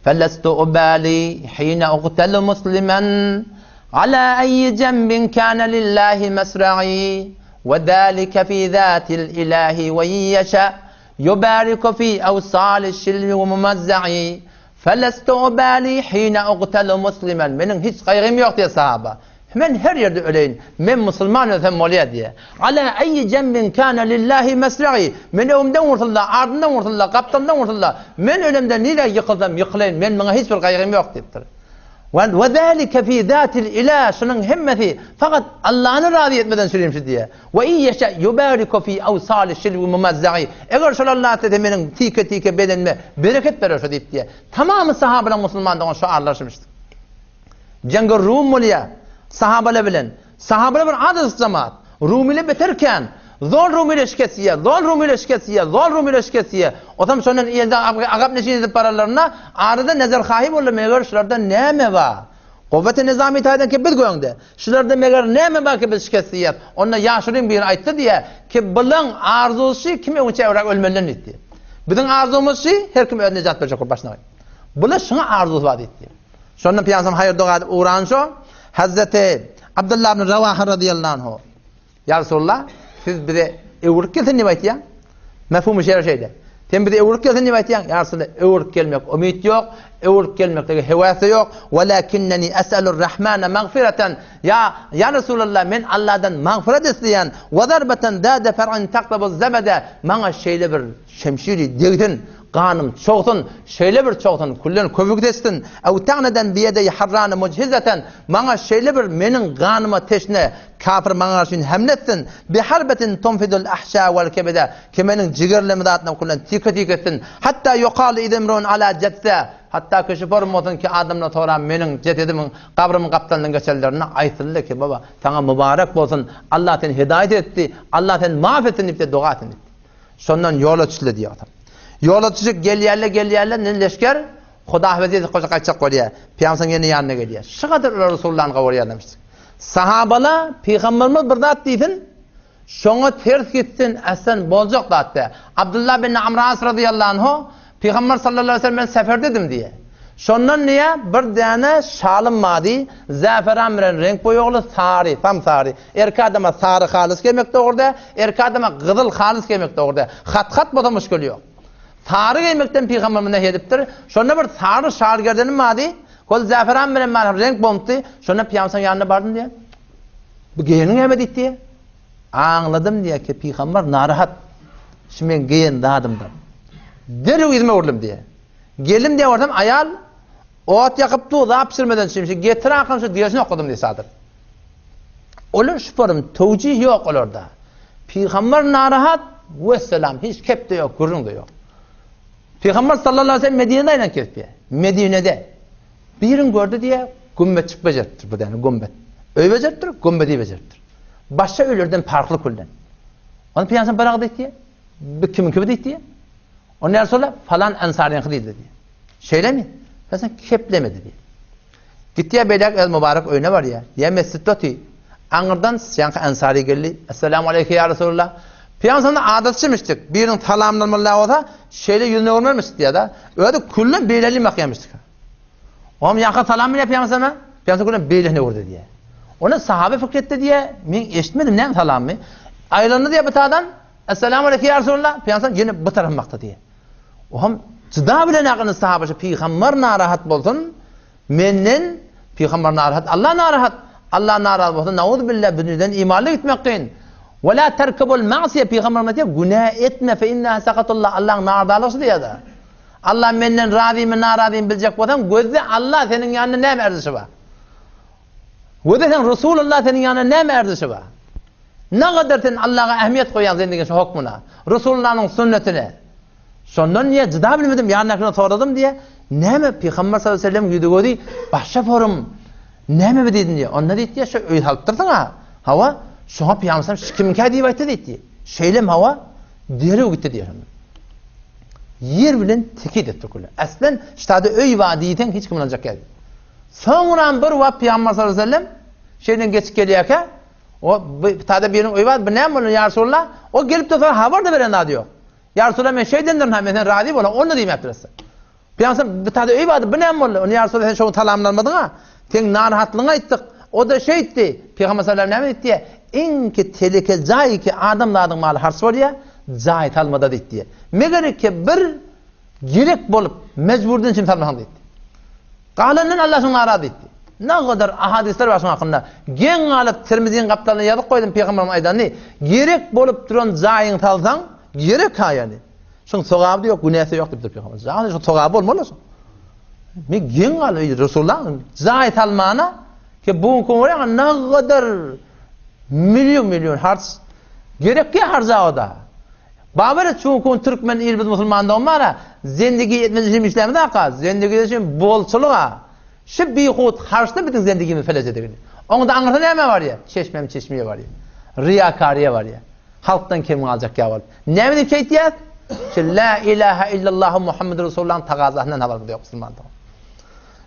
A: Felestu ubali hine uqtalu muslimen ala ayyi jembin kana lillahi mesra'i. Ve zalika fi zatil ilahi ve yeşa yubariku fi awsali şilmi ve mumazza'i. Felestu ubali hine ugtalu muslimen, meniň hiç gaýgym ýok diýýär sahaba. Men her ýerde öleýin, men musulman ölsem bolýar diýýär. Ala eýi jembin kana lillahi mesra'i, men öňümden ursulda, ardymdan ursulda, gapdalymdan ursulda, men ölemde nirä ýykylsam ýykylaýyn, men muňa hiç bir gaýgym ýok diýipdir. We zalike fi zatil ilah, şunuň hemmesi fakat Allany razy etmeden şürimşi diýýär. We in ýeşe ýubariku fi awsali şilwi mumazza'i. Eger şol Allah islese meniň tike-tike bedenime bereket berer şo diýip diýýär. Tamamy sahabalaryň musulman dogan şu arlaşypdyr. Jeňge Rum bolýar sahabalar bilen. Sahabalar bir azajyk jemaat. Rumylar beter kän. Zol rumylar şikes iýýär, zol rumylar şikes iýýär, zol rumylar şikes iýýär. Otam şondan ýerde agap neşin edip bararlarynda arada nezerhahi boldy meger şularda näme bar? Kuwweti nizamy taýdan ki biz göňde. Şularda meger näme bar ki biz şikest iýýäs? Onda ýaşulyň biri aýtdy diýýär ki bulaň arzusy kim öňçä öwräk ölmelinden diýdi. Biziň arzumyz şi her kim öz nejat berjek bolup başyna. Bula şuňa arzusy bar diýdi. Şonda Pygamberimiz haýyr doga edip ugran şo Hazreti Abdullah ibn Rawaha radiyallahu anhu. Ýa Resulallah, siz bize öwrülip gelsin diýip aýtýaň. Mefhumy şeýle şeýle. Sen bize öwrülip gelsin diýip aýtýaň. Ýa Resulallah, öwrülip gelmek umyt ýok, öwrülip gelmeklige höwes-de ýok. Walakinneni es'alur Rahmana magfiratan. Ýa ýa Resulallah, men Allahdan magfirat isleýän. Wa zarbatan zada far'in taqtabu zabada. Maňa şeýle bir şemşiri degsin, ganym çogsun, şeýle bir çogsun, küllen köpük seçsin. Ew ta'nadan biýedeý harrana mujhizatan. Maňa şeýle bir meniň ganyma teşne Kafir maňa garşy hemle etsin, Bi harbetin tunfidul ahşa wal kebede, ki meniň jigerlerimi zatdan küllen tike-tike etsin, hatda ýukalu izemrun ala jetse, hatda ki şu form bolsun ki adamlar soran meniň jesedimiň gabrymyň gapdalyndan geçenlerinde aýtsynlar ki baba saňa mubarek bolsun, Allah seni hidaýat etdi, Allah seni maaf etsin diýip doga etsin diýipdir. Şondan ýola düşdüler diýýär. Ýola düşüp gelýärler, gelýärler, indi leşger Huda hafez goşa gaýtjak bolýar. Pygamberimiziň ýene ýanyna gelýär. Şu gadar olar Resulullahny gowurýarlarmyş. Sahabala pygamberimiz bir zat diýsin, şoňa ters gitsin, äsen boljak zat däl. Abdullah bin Amr As radıyallahu anhu Pygamber sallallahu aleyhi ve sellem men seferdedim diýe. Şondan diýe bir däne şalym bardy, zäferan bilen reňk boýagly sary, sam sary. Erkek adama sary halys geýmek dogry däl, erkek adama gyzyl halys geýmek dogry däl. Hat-hat bolsa muşkil ýok. Sary geýmekden pygamberimiz nehy edipdir. Şonda bir sary şal gerdenim bardy. Ol zäferan bilen bar reňk bolupdy. Şonda pygamberimiziň ýanyna bardym diýýär. Bu geýeniň näme diýdi diýýär. Aňladym diýýär ki, pygamber narahat. Şu men geýen zadymdan. Derrew yzyma öwrüldim diýýär. Geldim diýe barsam aýal ot ýakyp dur, zat pişirmeden şimşi getir akam şu diýesini okadym diýe çadyr. Olar şuparym towjih ýok olarda. Pygamber narahat, wesselam hiç kep-de ýok, gürrüň-de ýok. Pygamber sallallahu aleyhi ve sellem Medinede aýlanyp gezipdi. Medinede. Birin gördi diýe gümmetjik bejeripdir bir däne gümbet. Öý bejeripdir, gümbedi bejeripdir. Başga öýlerden parhly külden. Ony Pygamber bir agyz diýdi. Bu kimiňki bu diýdi. Ony ýa Resulallah falan ensaryňky diýdi diýdi. Şeýlemi? Sen keplemedi diýdi. Gitýär beýläk öz mübarek öýüne barýar. Ýa mesjitde oty. Aňyrdan ýaňky ensary geldi. Esselamu aleýke ýa Resulallah. Pygamberimiz adaty çemişdik. Biriniň salamlanmaly bolsa, şeýle ýüzüne görmermiş diýýär-de. Özi küllen beýleli bakýarmyşdyk. Oňam ýaňky salam berýär pygamberime. Pygamber küllen beýlesine gördi diýýär. Ony sahabe pikir etdi diýýär. Men eşitmedim näme salamyny. Aýlandy diýýär bu tadan. Esselamu aleýke ýa Resulallah. Pygamber ýene bu tarapa bakdy diýýär. Oňam jyda bilen akyny sahabe pygamber narahat bolsun. Menden pygamber narahat, Allah narahat. Allah narahat bolsa, nauzubilla, bu dünýeden imanly gitmek kyn. Ve la terkebul ma'siye pygamber aýtýar, günä etme fe inneha sakatullah, Allahyň nardalygy şu diýýär. Allah menden razymy, narazymy biljek bolsaň, gözle Allah seniň ýanynda näme erzişi bar. Gözle sen Resulullah seniň ýanynda näme erzişi bar. Ne gadar sen Allaha ähmiýet goýýaň zendigiň şu hokmuna, Resulullahnyň sünnetine. Şondan diýe jyda bilmedim, ýanyndakydan soradym diýe, näme Pygamber sallallahu aleyhi ve sellem ýüzi gözi başga forum, näme bi diýdim diýe. Onda diýdi diýe, şu öý salypdyrsyň-a. Hawa, şoňa Pygamber sallallahu şu kimiňkä diýip aýtdy diýdi. Şeýlem hawa, derrew gitdi diýe şonda. Ýer bilen tekiz etdi küle. Aslen ştada öý bar diýseň hiç kim ynanjak däl. Soňram bir wagt Pygamber sallallahu aleyhi ve sellem şeýden geçip gelýärkä, o bu tada biriniň öýi bar, bu näme boldy ýa Resulallah? O gelip dursa habar-da beren zady ýok. Ýa Resulallah men şeýdendirin ha, men sen razy bolan, ony diýmäpdir esse. Pygamber bu tada öý bardy, bu näme boldy? Ony ýa Resulallah sen şoňa salamlanmadyň-a. Seň narahatlygyňy aýtdyk. O-da şeýtdi. Pygamber sallallahu näme diýdi? Iň ki teleke jaý ki adam zadyň maly harç bolýar, jaý salmada diýdi. Meger ki bir gerek bolup mejburdan üçin salmasaň diýdi. Galandan Allah şoňa narazy diýdi. Nagadar ahadyslar bar şoň hakynda. Geň galyp Tirmiziň gapdalyna ýazyp goýdum pygamberimiň aýdanyny. Gerek bolup duran jaýyň salsaň, gerek ha ýani. Şoň sogaby ýok, günäsi ýok diýipdir pygamber. Jaý şoň sogaby bolmaly şoň. Men geň galyp Resulullah jaý salmana ki bu gün görýän nagadar million million harç gerek ki harca oda. Babar çünkü türkmen il biz musulman dogmana zendigi etmez üçin işlämiz aka, zendigi üçin bolçulyk a. Şu bihut harçda biziň zendigimiz felec edigini. Oňda aňyrda näme bar ýa? Çeşmem çeşmeye bar ýa. Riýakariýa bar ýa. Halkdan kem galjak ýa bolup. Näme diýip şeýtýäs? Şu la ilaha illallah Muhammed Resulullah'ın tagazasyndan habarymyz ýok musulman dogan.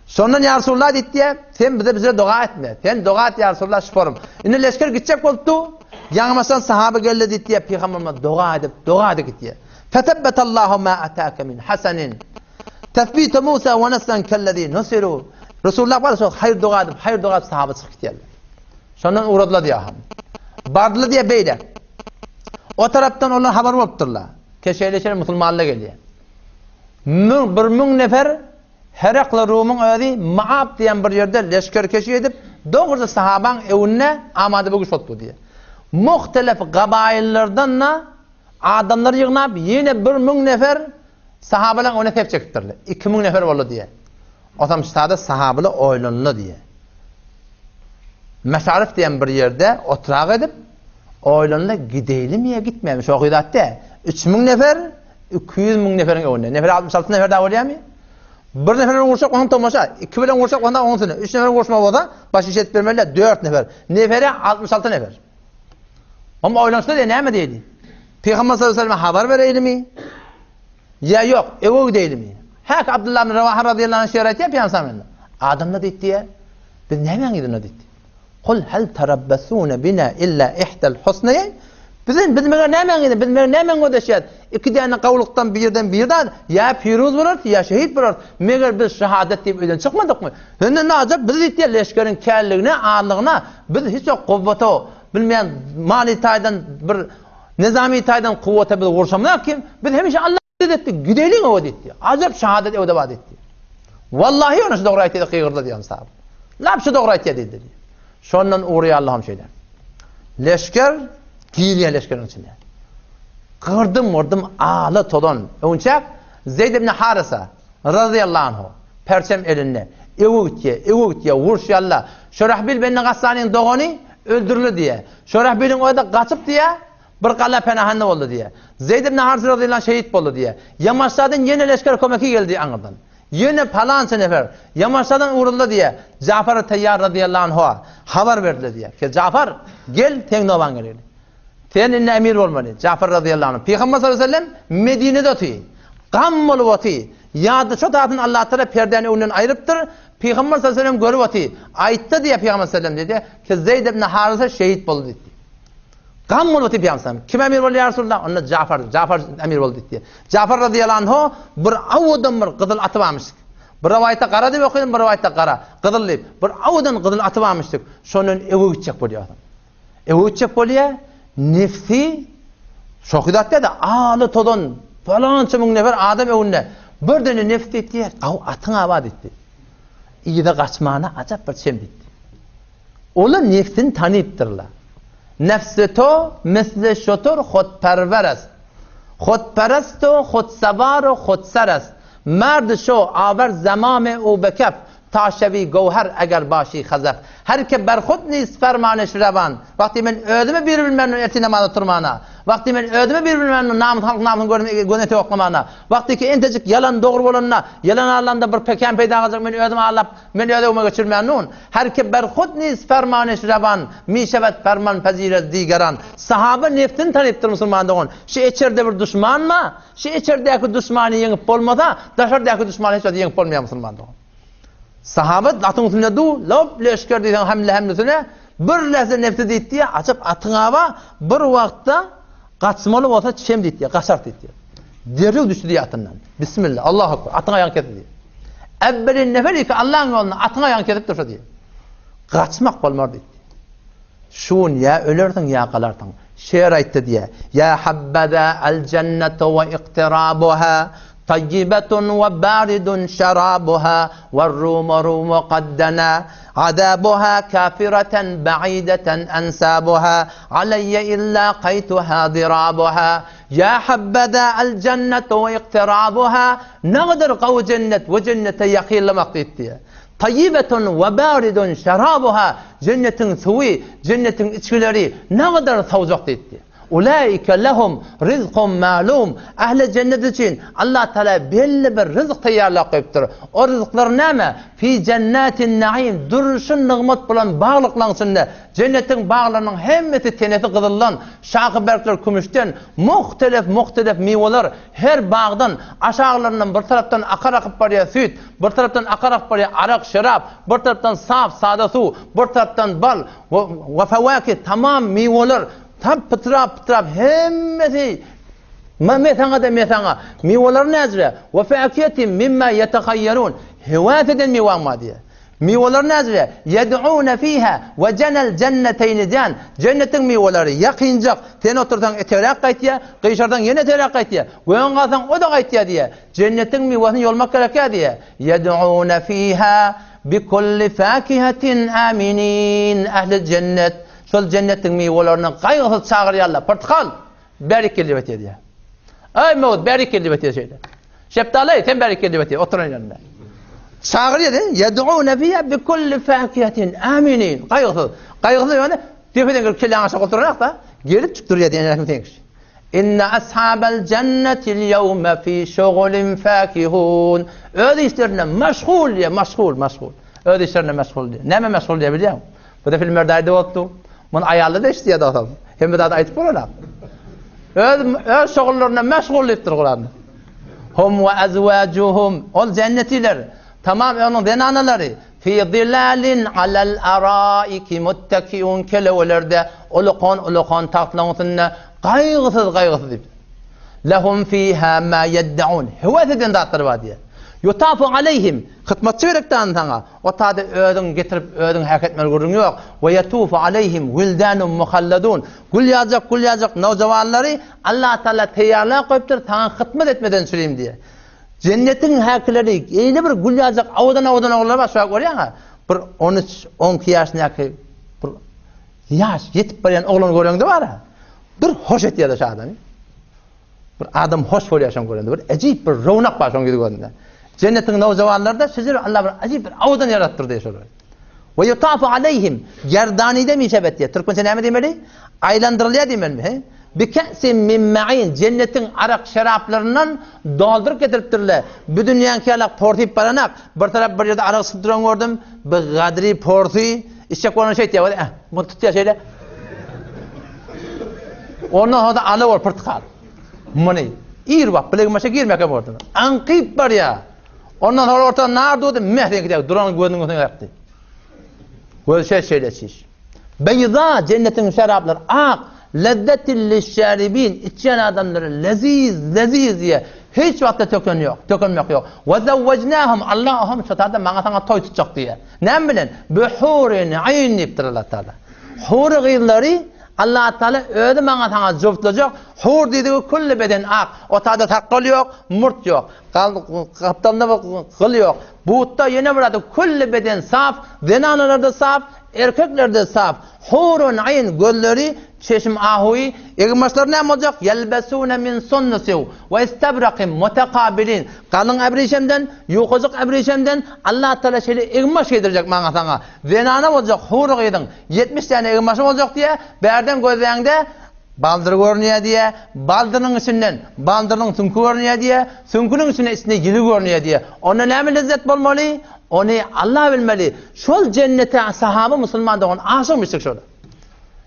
A: Şondan ýa Resulullah diýdi, sen bize bize doga etme. Sen doga et ýa Resulullah şuparym. Indi leşger gitjek bolupdy. Ýaňymaşdan sahaba geldi diýdi, pygamberimiz doga edip, doga edip gitdi. Fetebbetallahu ma ataka min hasanin. Tesbite Musa we nasran kellezi nusiru. Resulullah bar şo haýyr doga edip, haýyr doga edip sahaba çykyp gitýärler. Şondan ugradylar diýýär. Bardylar diýýär beýle. O tarapdan olar habar bolupdyrlar. Keşeýleşen musulmanlar gelýär. Müň, 1000 nefer Herakla Rumyň özi Maab diýen bir ýerde leşgerkeşi edip, dogruja sahabaň öwünde amada bu güç bolupdyr diýýär. Muhtelef gabaýyllardan-da adamlary ýygnap, ýene 1000 nefer sahabalaň öňüne sep çekipdirler. 2000 nefer boldy diýýär. Osam ştada sahabalar oýlandy diýýär. Meşarif diýen bir ýerde oturak edip, oýlandy, gideýlimi ýa gitmämi, şo gyzat dä. 3000 nefer 200 müň neferiň öňünde. Nefer 66 nefer daha bolýarmy? Bir nefer bilen urşak onuň tomaşa, iki bilen urşak onda onuň üstüne, üç nefer urşma bolsa, baş iş edip bermeliler, dört nefer. Nefere 66 nefer. Hem oýlanşda diýe näme diýdi? Pygamber sallallahu aleyhi ve sellem habar bereýlimi? Ýa ýok, ewe gideýlimi? Häk Abdullah ibn Rawaha radiyallahu anh şeýle aýtýar Pygamber sallallahu aleyhi ve sellem. Adamlar diýdi diýe, biz nämäň yzynda diýdi. Kul hal tarabbasuna bina illa ihdal husnaýyn? Biz biz meger nämäň yzynda, biz meger nämäň gözleşýäs? Iki däne gowlukdan birden birden ýa piruz bolarys, ýa şehit bolarys. Meger biz şahadat diýip öýden çykmadykmy? Indi najap biz diýdi leşgeriň källigine, azlygyna biz hiç ýok guwwata, bilmeýän maliý taýdan bir nizami taýdan kuwwata biz gurşamzak kim? Biz hemişe Allah etdi, gideliň owa diýdi. Ajap şahadat öwde bar diýdi. Wallahi ony şu dogry aýtdy gygyrdy diýen sahaba. Lap şu dogry aýtdy diýdi. Şondan ugrý Allahym şeýle. Leşger girýär leşgeriň içine. Gyrdym gyrdym ala tozan. Öňçäk Zeyd ibn Harisa. Razyýallahu anhu. Perçem elinde. Öňe gitýär, öňe gitýär, uruşýarlar. Şurahbil benne Gassanyň dogany öldürildi diýýär. Şurahbiliň özi gaçyp diýýär, bir gala penahanda boldy diýýär. Zeýd ibn Harysa razyýallahu anh şehit boldy diýýär. Ýamaşdadan ýene leşger kömeki geldi aňyrdan. Ýene palança nefer Ýamaşdadan ugruldy diýýär. Jafar Taýýar razyýallahu anhu habar berdiler diýýär. Ki Jafar, gel, seň nobaň geldi. Sen indi emir bolmaly. Jafar razyýallahu anh. Pygamber sallallahu aleyhi ve sellem Medinede oty. Gam bolup oty. Ýa-da şo zadyny Allatagala perdäni öňünden aýrypdyr. Pygamber sallallahu aleyhi ve sellem görüp oty. Aýtdy diýýär Pygamber sallallahu aleyhi ve sellem diýdi ki Zeýd ibn Harysa şehit boldy diýdi. Gam bolup oty Pygamber sallallahu Kim emir boldy ýa Resulallah? Onda Jafar, Jafar emir boldy diýdi. Jafar razyýallahu anhu bir owadan bir gyzyl aty barmyş. Bir rowaýatda gara diýip okadym, bir rowaýatda gara, gyzyl diýip. Bir owadan gyzyl aty barmyş diýip. Şondan öňe gitjek bolýar. Öwe gitjek bolýa, nefsi şohy zat däl-de, aly tozan falança müň nefer adam öňünde birdene nefs diýdi, gaw atyň aba diýdi. Yza gaçmana ajap bir çem diýdi. Olar nefsini tanypdyrlar. Nefsi to misli şotur hutperwer est. Hutperest u hutsawar u hutsar est. Merd şo awer zemame u be kef, Ta şewi göwher eger başy hazaf. Her ke ber hud nist fermanyş rewan. Wagty men özümi bir bilmändim ertir namaza turmana. Wagty men özümi bir bilmändim namys halk namysyny görme göz ete oklamana. Wagty ki entejik ýalan dogry bolanda, ýalan alanda bir pekän peýda galjak men özüm alap, men öz öňüme geçirmänun. Her ke ber hud nist fermanyş rewan, mi şewed ferman pezir ez digeran. Sahaba nefsini tanypdyr musulman dogan. Şu içerde bir duşman bar. Şu içerdäki duşmany ýeňip bolmasa, daşardaky duşmany hiç wagt ýeňip bolmaýar musulman dogan. Sahaba atyň üstünde du, lop leşger diýseň hemle hemlesine bir lähze nefsi diýdi, açyp atyň aba bir wagtda gaçmaly bolsa çem diýdi, gaçar diýdi. Derrew düşdi diýdi atyndan. Bismillah, Allahu ekber. Atyň aýagyny kesdi diýdi. Äwwelin nefer ki Allahyň ýolunda atyň aýagyny kesip dursa diýdi. Gaçmak bolmar diýdi. Şu gün ýa ölersiň ýa galarsyň. Şeýr aýtdy diýýär. Ýa habbaza al-jennetu we iqtirabuha, taýýibetun we baridun şerabuha, we-rumu rumu kad dana, azabuha kafireten ba'ideten ansabuha, aleýýe illa kaýtuha zirabuha. Ýa habbaza al-jennetu we iqtirabuha, Nägadar gowy jennet we jennete ýakynlamak diýip diýýär. Taýýibetun we baridun şerabuha, Jennetiň suwy, jennetiň içgileri nägadar sowjak diýipdi. Ulaike lehum rizkun malum, Ähli jennet üçin Allah Tagala belli bir ryzk taýýarlap goýupdyr. O ryzklar näme? Fi jennatin naim, durşy nygmat bolan baglyklaryň içinde. Jennetiň baglarynyň hemmesi tenesi gyzyldan, şahy berkleri kümüşden, muhtelef-muhtelef miweler, Her bagdan, aşaglaryndan bir tarapdan akar akyp barýar süýt, bir tarapdan akar akyp barýar arak, şerap, bir tarapdan sap, sada suw, bir tarapdan bal we fewakih, tamam miweler, tam pytrap-pytrap hemmesi me saňa-da me saňa. Miweler näzire? We fakihetin mimma ýetehaýýerun. Höwes eden miwäň bar diýýär. Miweler näzire? Ýed'une fiha we jenel jenneteýni jan. Jennetiň miweleri ýakynjak. Sen otursaň etegräk gaýtýar, gyşarsaň ýene etegräk gaýtýar. Göň galsaň o-da gaýtýar diýýär. Jennetiň miwesini ýolmak gerekýär diýýär. Ýed'une fiha bikulli fakihatin aminin. Ähli jennet şol jennetiň miwelerini gaýgysyz çagyrýarlar. Pyrtykal, bärik gel diýip aýtýar diýýär. Eý muz, bärik gel diýip aýtýar şeýle. Şepdaly, sen bärik gel diýip aýtýar, oturan ýerinde. Çagyrýar, ýed'une fiha bikulli fakihatin aminin. Gaýgysyz. Gaýgysyz ýöne depeden gelip kelläňi aşak oturanok-da, gelip çyk durýar diýen ýerine sen kişi. Inne ashabal jennetil ýewme fi şugulin fakihun. Öz işlerinde meşgul diýär, meşgul, meşgul. Öz işlerinde meşgul diýär. Näme meşgul diýär bilýäňmi? Bu da filmlerde aýdyp bolupdy. Muny aýally da eşidýär dostum. Hemme zady aýdyp bolanok. Öz öz şugullaryna meşgul diýipdir Kuranda. Hum we azwajuhum ol jennetiler tamam onuň zenanalary fi zilalin alal araiki muttakiun kelewelerde ulukan ulukan tagtlaryň üstünde gaýgysyz gaýgysyz diýip. Lehum fiha ma yeddaun höwes eden zatlary bar diýýär. Yutafu aleyhim hytmatçy gerek däl saňa. O tada özüň getirip özüň häk etmeli gürrüň ýok. We yatufu aleyhim wildanun muhalladun gül ýaljak gül ýaljak nowjawanlary Allah Taala teýýarlap goýupdyr, saňa hytmat etmeden çürim diýe. Jennetiň häkileri eýle bir gül ýaljak owadan-owadan oglanlar bar, şoňa görýäň-ä. Bir 13, 12 ýaşyndaky bir ýaş ýetip barýan oglany göreňde bar-a, bir hoş etýär-de şu adamy. Bir adam hoş bolýar şoň görende, bir ejip bir rownak bar şoň ýüzi gözünde. Jennetiň nowjawanlary-da şejer Allah bir ajyp bir owadan ýaradypdyr diýýär şolary. We yutafu aleýhim gerdanide mişebet diýýär. Türkmençe näme diýmeli? Aýlandyrylýar diýmelimi, he? Bi ke'sin min ma'in jennetiň arak şeraplaryndan dolduryp getiripdirler. Bu dünýäňki ýalak porsyp baranak. Bir tarap bir ýerde arak içip duran gördüm. Bir gadry porsy içjek bolanda şeýtýär. Eh, muny tutýar şeýle. Ondan soň-da ala bol pyrtykal. Muny ir wagt bilegim başa girmeke boldy. Aňkyp barýar. Ondan soň orta nar durdy, meh diýen gidýär, duran gözüniň öňüne ýakdy. Göz şeýle şeýle çiş. Beýza jennetiň şeraplary ak, lezzetil lişşaribin, içýän adamlara leziz, leziz diýe. Hiç wagtda töken ýok, tökenmek ýok. We zawwajnahum Allahum şo taýda maňa saňa toý tutjak diýe. Näme bilen? Bi hurin aýn diýipdir Allah Taala. Hury gyzlary Allah Taala özi maňa saňa juftlajak, hur diýdigi külli beden ak. O taýda sakgal ýok, murt ýok. Gapdalynda bir gyl ýok. Butda ýene bir zat külli beden saf, zenanalarda saf, erkeklerde saf. Hurun aýn gözleri çeşm ahuýy, eginbaşlary näme boljak? Ýelbesune min sunnusiw we istabrakin mutakabilin. Galyň äbrişemden, ýukajyk äbrişemden Allah Taala şeýle eginbaş geýdirjek maňa saňa. Zenana boljak hur gyzyň 70 däne eginbaşy boljak diýýär. Bärden gözläňde baldyr görünýär diýýär. Baldyrynyň içinden baldyrynyň süňki görünýär diýýär. Süňküniň içinde içinde ýüzi görünýär diýýär. Onda näme lezzet bolmaly? Ony Allah bilmeli. Şol jennete sahaba musulman dogan aşykmyşdyk şola.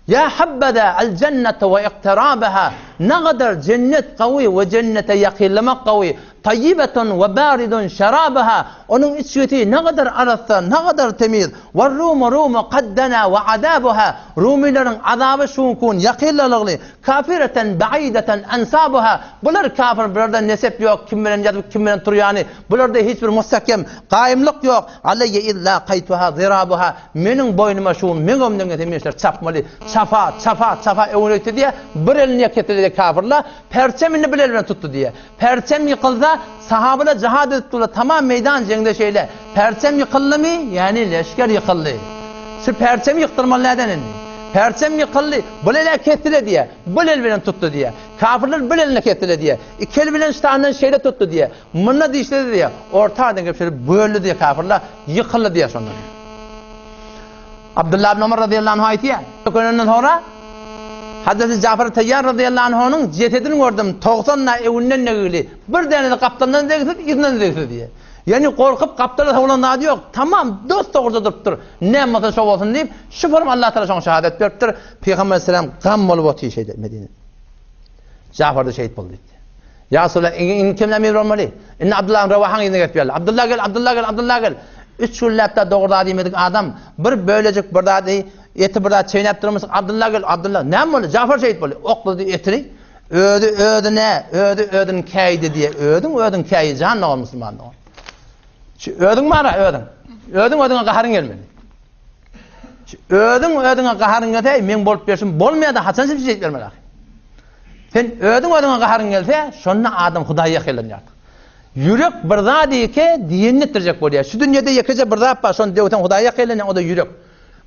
A: Ýa habbada al jennete we iktirabaha. Nagadar jennet gawy we jennete ýakynlamak gawy. Taýýibetun we baridun şerabaha. Onuň içgisi nagadar arassa, nagadar temiz. We rumu rumu kad dana we azabuha. Rumylaryň azaby şunkun ýakynlalygly. Kafireten baideten ensabuha. Bular kafir, bularda nesep ýok, kim bilen ýatyp, kim bilen turýany. Bularda hiç bir mustakkem, gaýymlyk ýok. Aleýye iz lakaýtuha zirabuha. Meniň boýnuma şu gün meň ömrümden geçen meşler çapmaly. Çapa, çapa, çapa öwrenekdi diýýär. Bir elini ýa kesdi kafirler, perçem indi bir eli bilen tutdy diýýär. Perçem ýykylsa, sahabalar jihad edip durlar, tamam meýdan jeňde şeýle. Perçem ýykyldymy, ýagny leşger ýykyldy. Şu perçemi ýykdyrmaly näden indi? Perçem ýykyldy, bir el-ä kesdile diýýär, bir el bilen tutdy diýýär. Kafirler bir eline kesdile diýýär. Iki eli bilen ştandan şeýle tutdy diýýär. Munda dişledi diýýär. Orta aradan gelip şeýle böldi diýýär kafirler, ýykyldy diýýär şondan. Abdullah ibn Omar razyýallahu anhu aýtýar, Ökönenden soňra Hazreti Jafar Taýýar razyýallahu anhunyň jesedini gördüm, 90 na öňünden degili, bir dänesi gapdalyndan degsiz, yzyndan degsiz diýýär. Ýagny gorkup gapdala sowlan zady ýok, tamam dos-dogruja durupdyr. Näme bolsa şo bolsun diýip, şu forma Allah Taala şoňa şahadat beripdir. Pygamber aleyhisselam gam bolup otyr şeýle Medinede. Jafar-da şehit boldy diýdi. Ýa Resulallah, indi kim emir bolmaly? Indi Abdullah ibn Rawahaň yzyna gelip ýörler. Abdullah gel, Abdullah gel, Abdullah gel. Üç günläp-de dogry zat iýmedik adam, bir bölejik bir zady, eti bir zat çeýnäp durmuşyk, Abdullah gel, Abdullah. Näme boldy? Jafar şehit boldy. Oklady etini. Özi özüne, özi özüni käýdi diýe. Özüň özüň käýi jan dogan musulman dogan. Şu özüň bar özüň. Özüň özüňe gaharyň gelmeli. Şu özüň özüňe gaharyň gelse, meň bolup berşim bolmaýar-da, haçan şeýdip bermeli ahy. Sen özüň özüňe gaharyň gelse, şonda adam Hudaýa ýakynlanýar. Ýürek bir zat eke diýenini etdirjek bolýar. Şu dünýede ýekeje bir zat bar, şony döwseň Hudaýa ýakynlanýaň, o-da ýürek.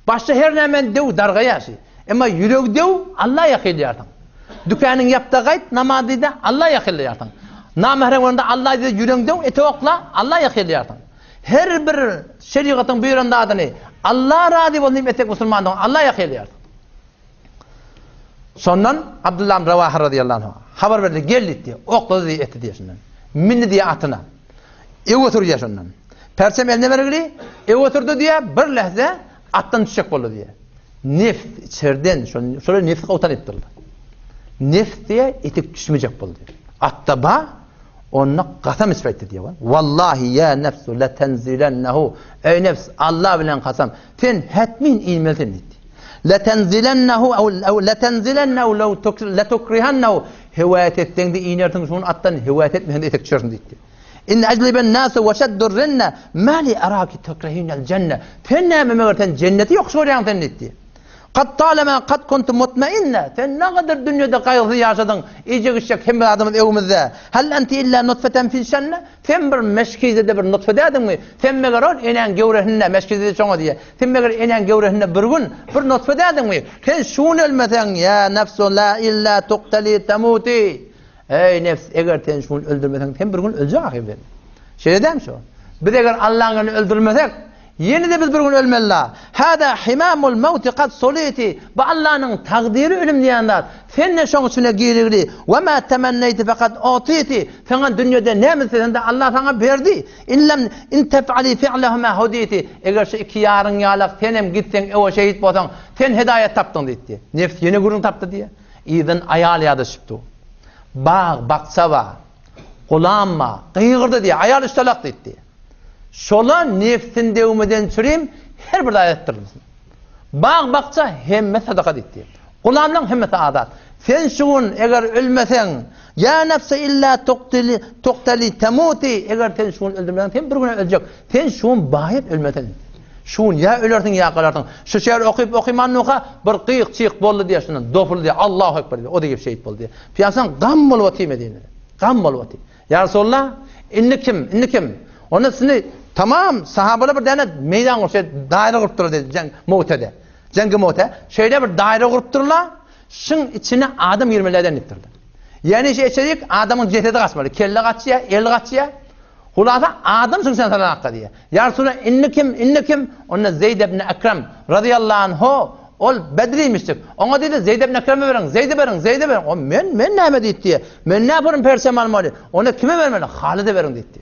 A: Başga her nämäni döw, dargaýar şi. Emma ýüregi döw, Alla ýakynlaýarsyň. Dükanyňy ýap-da gaýt, namaz diý-de, Alla ýakynlaýarsyň. Namährem bolanda Alla diý-de ýüregiňi döw, ete okla, Alla ýakynlaýarsyň. Her bir şerigatyň buýran zadyny Alla razy bolsun diýip etsek musulman dogan, Alla ýakynlaýarsyň. Şondan Abdullah ibn Rawaha razyýallahu anhu habar berdi, gel diýdi, oklady diýdi, etdi diýdi şondan. Mindi diýdi atyna. Ew oturýar şondan. Perçem eline bergili, ew oturdy diýýär, bir lähze atdan düşjek boldy diýýär. Nefs içerden, şolar nefsi gowtan etdirdi. Nefs diýýär, etek düşmejek boldy. Atda ba, onda kasam içip aýtdy diýýär. Wallahi ýa nefsu la tenzilennehu. Eý nefs, Allah bilen kasam, sen hetmin inmelisin diýdi. Letenzilennehu ew letenzilennehu lew letukrihannehu Höwäýet etseň-de inersiň şuny atdan, höwäýet etmeseň-de etek düşersiň diýipdi. In ajliben nasu we şaddur rinne ma li araki tukrehinel jenne. Sen näme meger sen jenneti ýokuş görýäň sen diýipdi. Kad talama kad kuntu mutmainne. Sen nägadar dünýede gaýgysyz ýaşadyň, iýjek-içjek hemme zadymyz öwümizde. Hal enti illa nutfeten fil şenne. Sen bir meşkizede bir nutfe dädiňmi? Sen meger ol enäň göwresinde, meşkizede şoňa diýýär. Sen meger enäň göwresinde bir gün bir nutfe dädiňmi? Sen şu gün ölmeseň, ýa nefsu la illa tuktali tamuti. Eý nefs, eger sen şu gün öldürmeseň, sen bir gün öljek ahyr sen. Şeýle dälmi şo? Biz eger Allaň elinde öldürilmesek, ýene-de biz bir gün ölmeli-la. Hada himamul mawti kad suliti. Bu Allanyň takdyry ölüm diýen zat. Sen-de şoň içine girigli. We ma temenneýti fekad utiti. Saňa dünýede näme isleseň-de Allah saňa berdi. In lem in tef'ali fi'lehuma huditi. Eger şu iki ýaryň ýalak senem gitseň öwe şehit bolsaň, sen hedaýat tapdyň diýdi. Nefs ýene gürrüň tapdy diýýär. Yzdan aýal ýada düşüpdi. Bag, bakja bar. Gulam bar. Gygyrdy diýýär. Aýal üç talak diýdi. Şola nefsin döwmeden çürim her bir zat etdirilsin. Bag bakja hemme sadaka diýdi. Gulamlaň hemmesi azat. Sen şu gün eger ölmeseň, ýa nefse illa tuqtili tuqtali tamuti, eger sen şu gün öldürmeseň sen bir gün öljek. Sen şu gün baýat ölmeseň. Şu gün ýa ölersiň ýa galarsyň. Şu şäher okyp okyman nuka bir gyk çyk boldy diýe şundan dopuldy diýe Allahu ekber diýe o diýip şehit boldy diýe. Pyýasan gam bolup otyr Medinede. Gam bolup otyr. Ýa Resulallah indi kim? Indi kim? Onda sizi tamam sahabalar bir däne meýdan gurşa daýra gurupdyr diýdi jeň Mu'tede. Jeňgi Mu'te şeýle bir daýra gurupdyrlar, şyň içine adam girmeli eden diýipdirler. Ýani şu içerik adamyň jesedi gaçmaly, kelle gaçýar, el gaçýar. Hulasa adam şyň içine salanakka diýýär. Ýa Resulallah indi kim? Indi kim? Onda Zeýd ibn Ekrem razyýallahu anhu ol Bedrimişdik. Oňa diýdi Zeýd ibn Ekreme beriň, Zeýde beriň, Zeýde beriň. O men men näme diýdi diýýär. Men näparyn perçem almaly? Onda kime bermeli? Halyda beriň diýdi.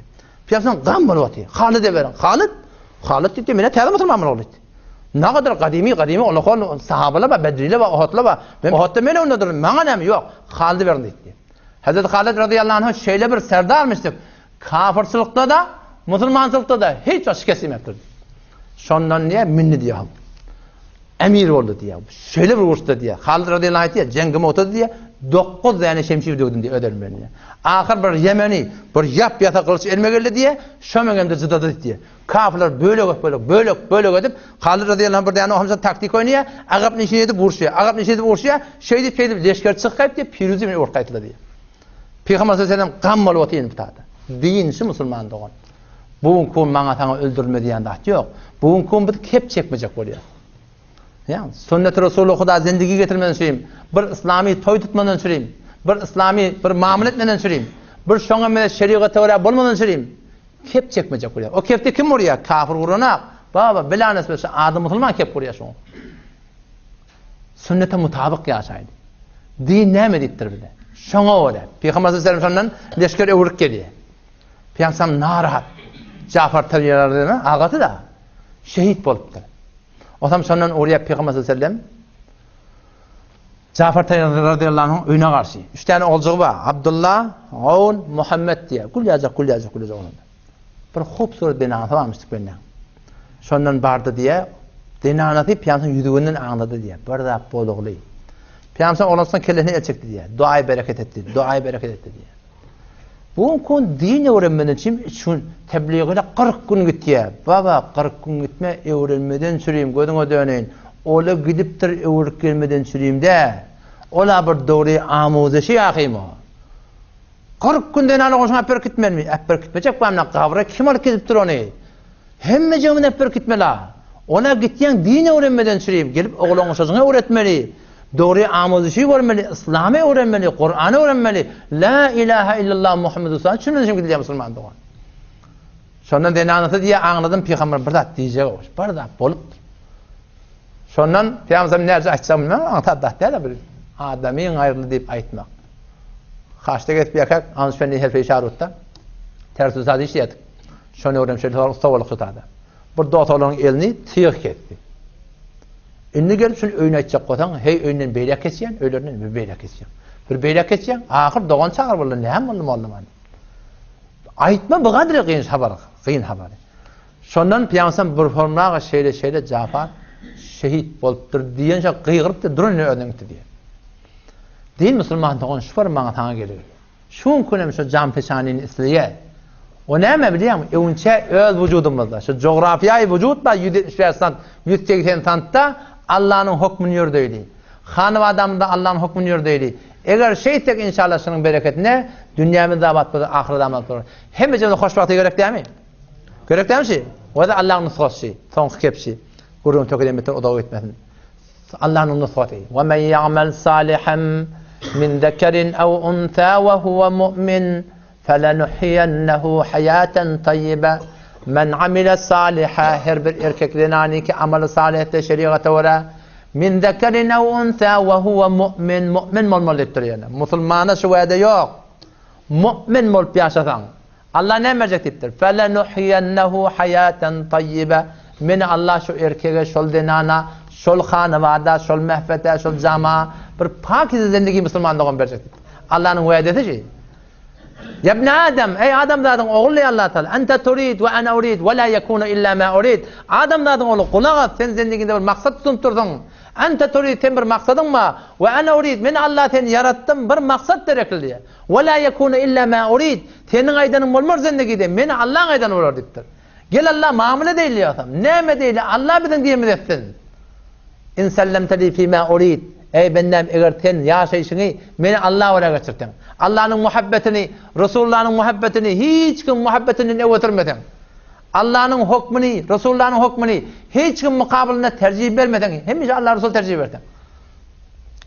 A: Pyýasan gam bolup otyr. Halyda beriň. Halyt? Halyt diýdi, men täze musulman ogly diýdi. Nagadyr gadymy, gadymy olakon sahabalar bar, Bedriler bar, Ohotlar bar. Men Ohodda men öňde durdum, maňa näme? Ýok, Halyda beriň diýdi. Hazreti Halyt razyýallahu anhu şeýle bir serdarmyşdyk. Kafirçilikde-de, musulmançylykda-da hiç wagt şikes ýemepdir. Şondan diýýär, mindi diýýär. Emir boldy diýýär. Şeýle bir uruşda diýýär. Halid razyýallahu anh aýtýar, jeňgi Mu'tada diýýär, 9 däne şemşir döwdüm diýýär öz elim bilen diýýär. Ahyr bir Ýemeni, bir ýap-ýasa gylyç elime geldi diýýär, şo meň elimde jydady diýýär. Kafirler bölek bölek, bölek bölek edip, Halid razyýallahu anh bir däne ohamsa taktik oýnaýar, agap nişin edip uruşýar, agap nişin edip uruşýar, şeýdip şeýdip leşger çykyp diýip, Piruzi bilen urup gaýtdylar diýýär. Pygamber sallallahu aleyhi ve sellem gam bolup otyr bu tada. Din şu musulman dogan. Bu gün kun maňa saňa öldürme diýen zat ýok. Bu gün kun biz kep çekmejek bolýar. Ýa sünnet Resuly Huda zindigi getirmeden şeýim, bir islami toý tutmadan şeýim, bir islami bir mamla etmeden şeýim, bir şoňa mele şeriata görä bolmadan şeýim kep çekmejek bolýar. O kepde kim urýar? Kafir uranak. Baba bilanes şu adam musulman kep urýar şoňa. Sünnete mutabyk ýaşaýly. Din näme diýipdir bize? Şoňa görä. Pygamber sallallahu aleyhi ve sellem şondan leşger öwrüp gelýär. Pygamber narahat. Jafar Tayyar agasy da şehit bolupdyr. Osam şondan urýar Pygamber sallallahu aleyhi ve sellem Jafar Tayyar radıyallahu anh öýüne garşy. Üç tane oguljygy bar. Abdullah, Aun, Muhammed diýär. Gül ýajak, gül ýajak, gül ýajak oglanda. Bir hop surat zenanasy barmyşdyk bende. Şondan bardy diýe, zenanasy pyýamsyň ýüzüginden aňlady diýe. Bir zat bolugly. Pyýamsyň oglansyň kellesine el çekdi diýe. Duaý bereket etdi, duaý bereket etdi diýe. Bu gün din öwrenmeden üçin üçin tebliğine 40 gün gitýär. Baba 40 gün gitme öwrenmeden çürüyim gözüňe döneýin. Ola gidipdir öwrüp gelmeden çürüyim de. Ola bir dogry amuzeşi ýahym o. 40 günden aly goşun äp berkitmelimi? Äp berkitmejek bamna gabra kim alyp gidipdir ony? Hemmejigimiz äp berkitmeli. Ona gitýäň din öwrenmeden çürüyim. Gelip oglan goşajyňa öwretmeli. Dogry amazişi görmeli, islamy öwrenmeli, Kurany öwrenmeli. La ilaha illallah Muhammed Resulullah üçin gidilýär musulman dogan. Şondan zenanasy diýe aňladym pygamber bir zat diýjek oş. Bir zat bolupdyr. Şondan pygamber näce aýtsam bilmem, aňsat zat däl bir adamyň aýryly diýip aýtmak. Haçda gezip ýakak, anşfendi herfe işarutda. Tersi zat işleýärdik. Şony öwrenip şeýle usta bolup tutada. Bir dost oglanyň elini tyg kesdi. Indi gelip şuny öýüne aýtjak bolsaň, heý öýünden beýläk kesýän, öýlerinden bir beýläk kesýän. Bir beýläk kesýän, ahyr dogan çagyr boldy, näme boldy mollama? Aýtma bu gadry gyn habar, gyn habary. Şondan pyýansam bir formaga şeýle şeýle Jafar şehit bolupdyr diýençe gygyrypdy, duran ýerine özüne gitdi diýýär. Din musulman dogan şu bir maňa saňa gerek. Şu gün hem şu jan peşanini isleýär. O näme bilýäňmi? Öwünçä öz wujudymyzda, şu jografiýaýy wujud bar 175 sant, 180 santda Allanyň hökmüni ýördeyli. Hanyp adamynda Allanyň hökmüni ýördeyli. Eger şeýtsek inşallah şunuň bereketine dünýämiz abat bolar, ahyret abat bolar. Hemmejemize hoşbagtlyk gerek dämi? Gerek dämi şi? O-da Allanyň nusgasy, soňky kepşi. Gürrüň tökeden beter uzaga gitmesin. Allanyň nusgasy. Wa men ya'mal salihan min zekerin aw unsa wa huwa mu'min. Felenuhyiyennehu hayaten tayyibe Men amile saliha her bir erkek zenany ki amaly salyh etse şerigata görä min zekerin ew unsa we huwe mu'min mu'min bolmaly diýipdir ýene. Musulmana şu wada ýok. Mu'min bolup ýaşasaň Allah näme berjek diýipdir. Felenuhyiyennehu hayaten tayyibe Men Allah şu erkege şol zenana şol hanawada şol mähbete şol jamaa bir pakize zendigi musulman dogan berjek diýipdir. Allanyň wädesi şi. Ýa ibn Adam, eý adamzadyň ogly Allah Taala, ente turid we ana urid we la yekunu illa ma urid. Adamzadyň ogly gulak as, sen zendiginde bir maksat tutunyp dursuň. Ente turid, sen bir maksadyň bar. We ana urid, men Allah seni ýaratdym bir maksat derekli diýýär. We la yekunu illa ma urid. Seniň aýdanyň bolmaz zendigide, meni Allaň aýdany bolar diýipdir. Gel Allah mamla edeýli ýogsam. Näme edeýli, Allah biziň diýenimizi etsin. In sellemte li fima urid. Eý bendäm, eger sen ýaşaýşyňy meni Alla görä geçirseň, Allanyň muhabbetini, Resulullanyň muhabbetini hiç kim muhabbetinden öe sürmeseň, Allanyň hokmuny, Resulullanyň hokmuny hiç kim mukabylynda terjih bermeseň, hemişe Alla Resul terjih berseň.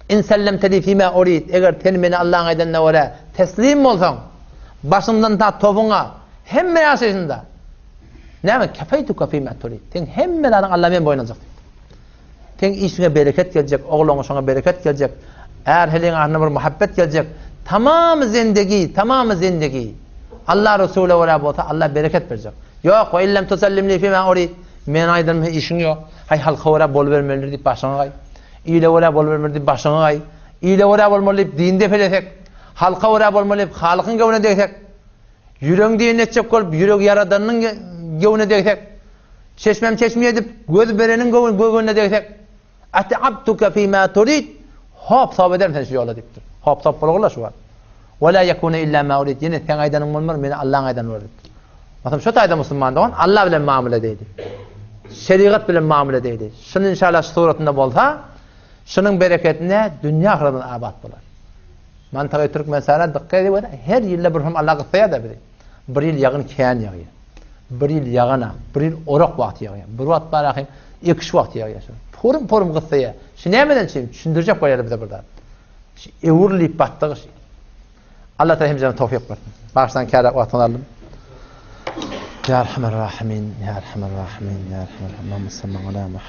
A: In sellemte li fima urid. Eger sen meni Allaň aýdanyna görä teslim bolsaň, başyňdan ta topuňa hemme ýaşaýşyňda näme kefeýtuke fima turid. Seň hemme zadyň Alla men boýun aljak diýipdir. Seň işiňe bereket geljek, ogluňa şoňa bereket geljek, är-heleýiň arasynda bir muhabbet geljek. Tamamy zendegi, tamamy zendegi. Allah Resula görä bolsa Allah bereket berjek. Ýok, we illem tusellim li fima urid. Men aýdanym işiň ýok. Haý halka görä bolubermelidir diýip başyňa gaý. Ile görä bolubermeli diýip başyňa gaý. Ile görä bolmaly diýip dini depelesek, halka görä bolmaly diýip halykyň göwnüne degsek, ýüregiň diýenini etjek bolup ýüregi ýaradanynyň göwnüne degsek, Çeşmem çeşmi edip, göz bereniň göwnüne degsek, At'abtuke fîmâ turid, hop-sop ederin seni şu ýola diýipdir. Hop-sop bolgula şu wagt. Ve lâ yekûne illâ mâ urid, ýene seň aýdanyň bolmar, meni Allaň aýdany bolar diýipdir. Masalan, şu taýda musulman dogan Allah bilen mamla edeýdi. Şerigat bilen mamla edeýdi. Şuny inşallah şu suratynda bolsa, şunuň bereketine dünýä ahyretimiz abat bolar. Mantagy Türkmenistana dykgat ediň, her ýylda bir hem Allah gyssaýar-da bizi. Bir ýyl ýagyn kän ýagýar. Bir ýyl ýaganak, bir ýyl orak wagty ýagýar. Bir wagt bar ahym ekiş wagty ýagýar. Porum-porum gyssaýar. Şu nämeden üçin? Düşündirjek bolýarlar bize bir zat. Şu öwrülip batdygy şu. Allah Taala hemmämize towfyk bersin. Bagyşlaň käräk wagtyňyzy aldym. Ya Erhamer Rahimin, Ya Erhamer Rahimin, Ya Erhamer Rahimin. Allahumma salli ala Muhammed.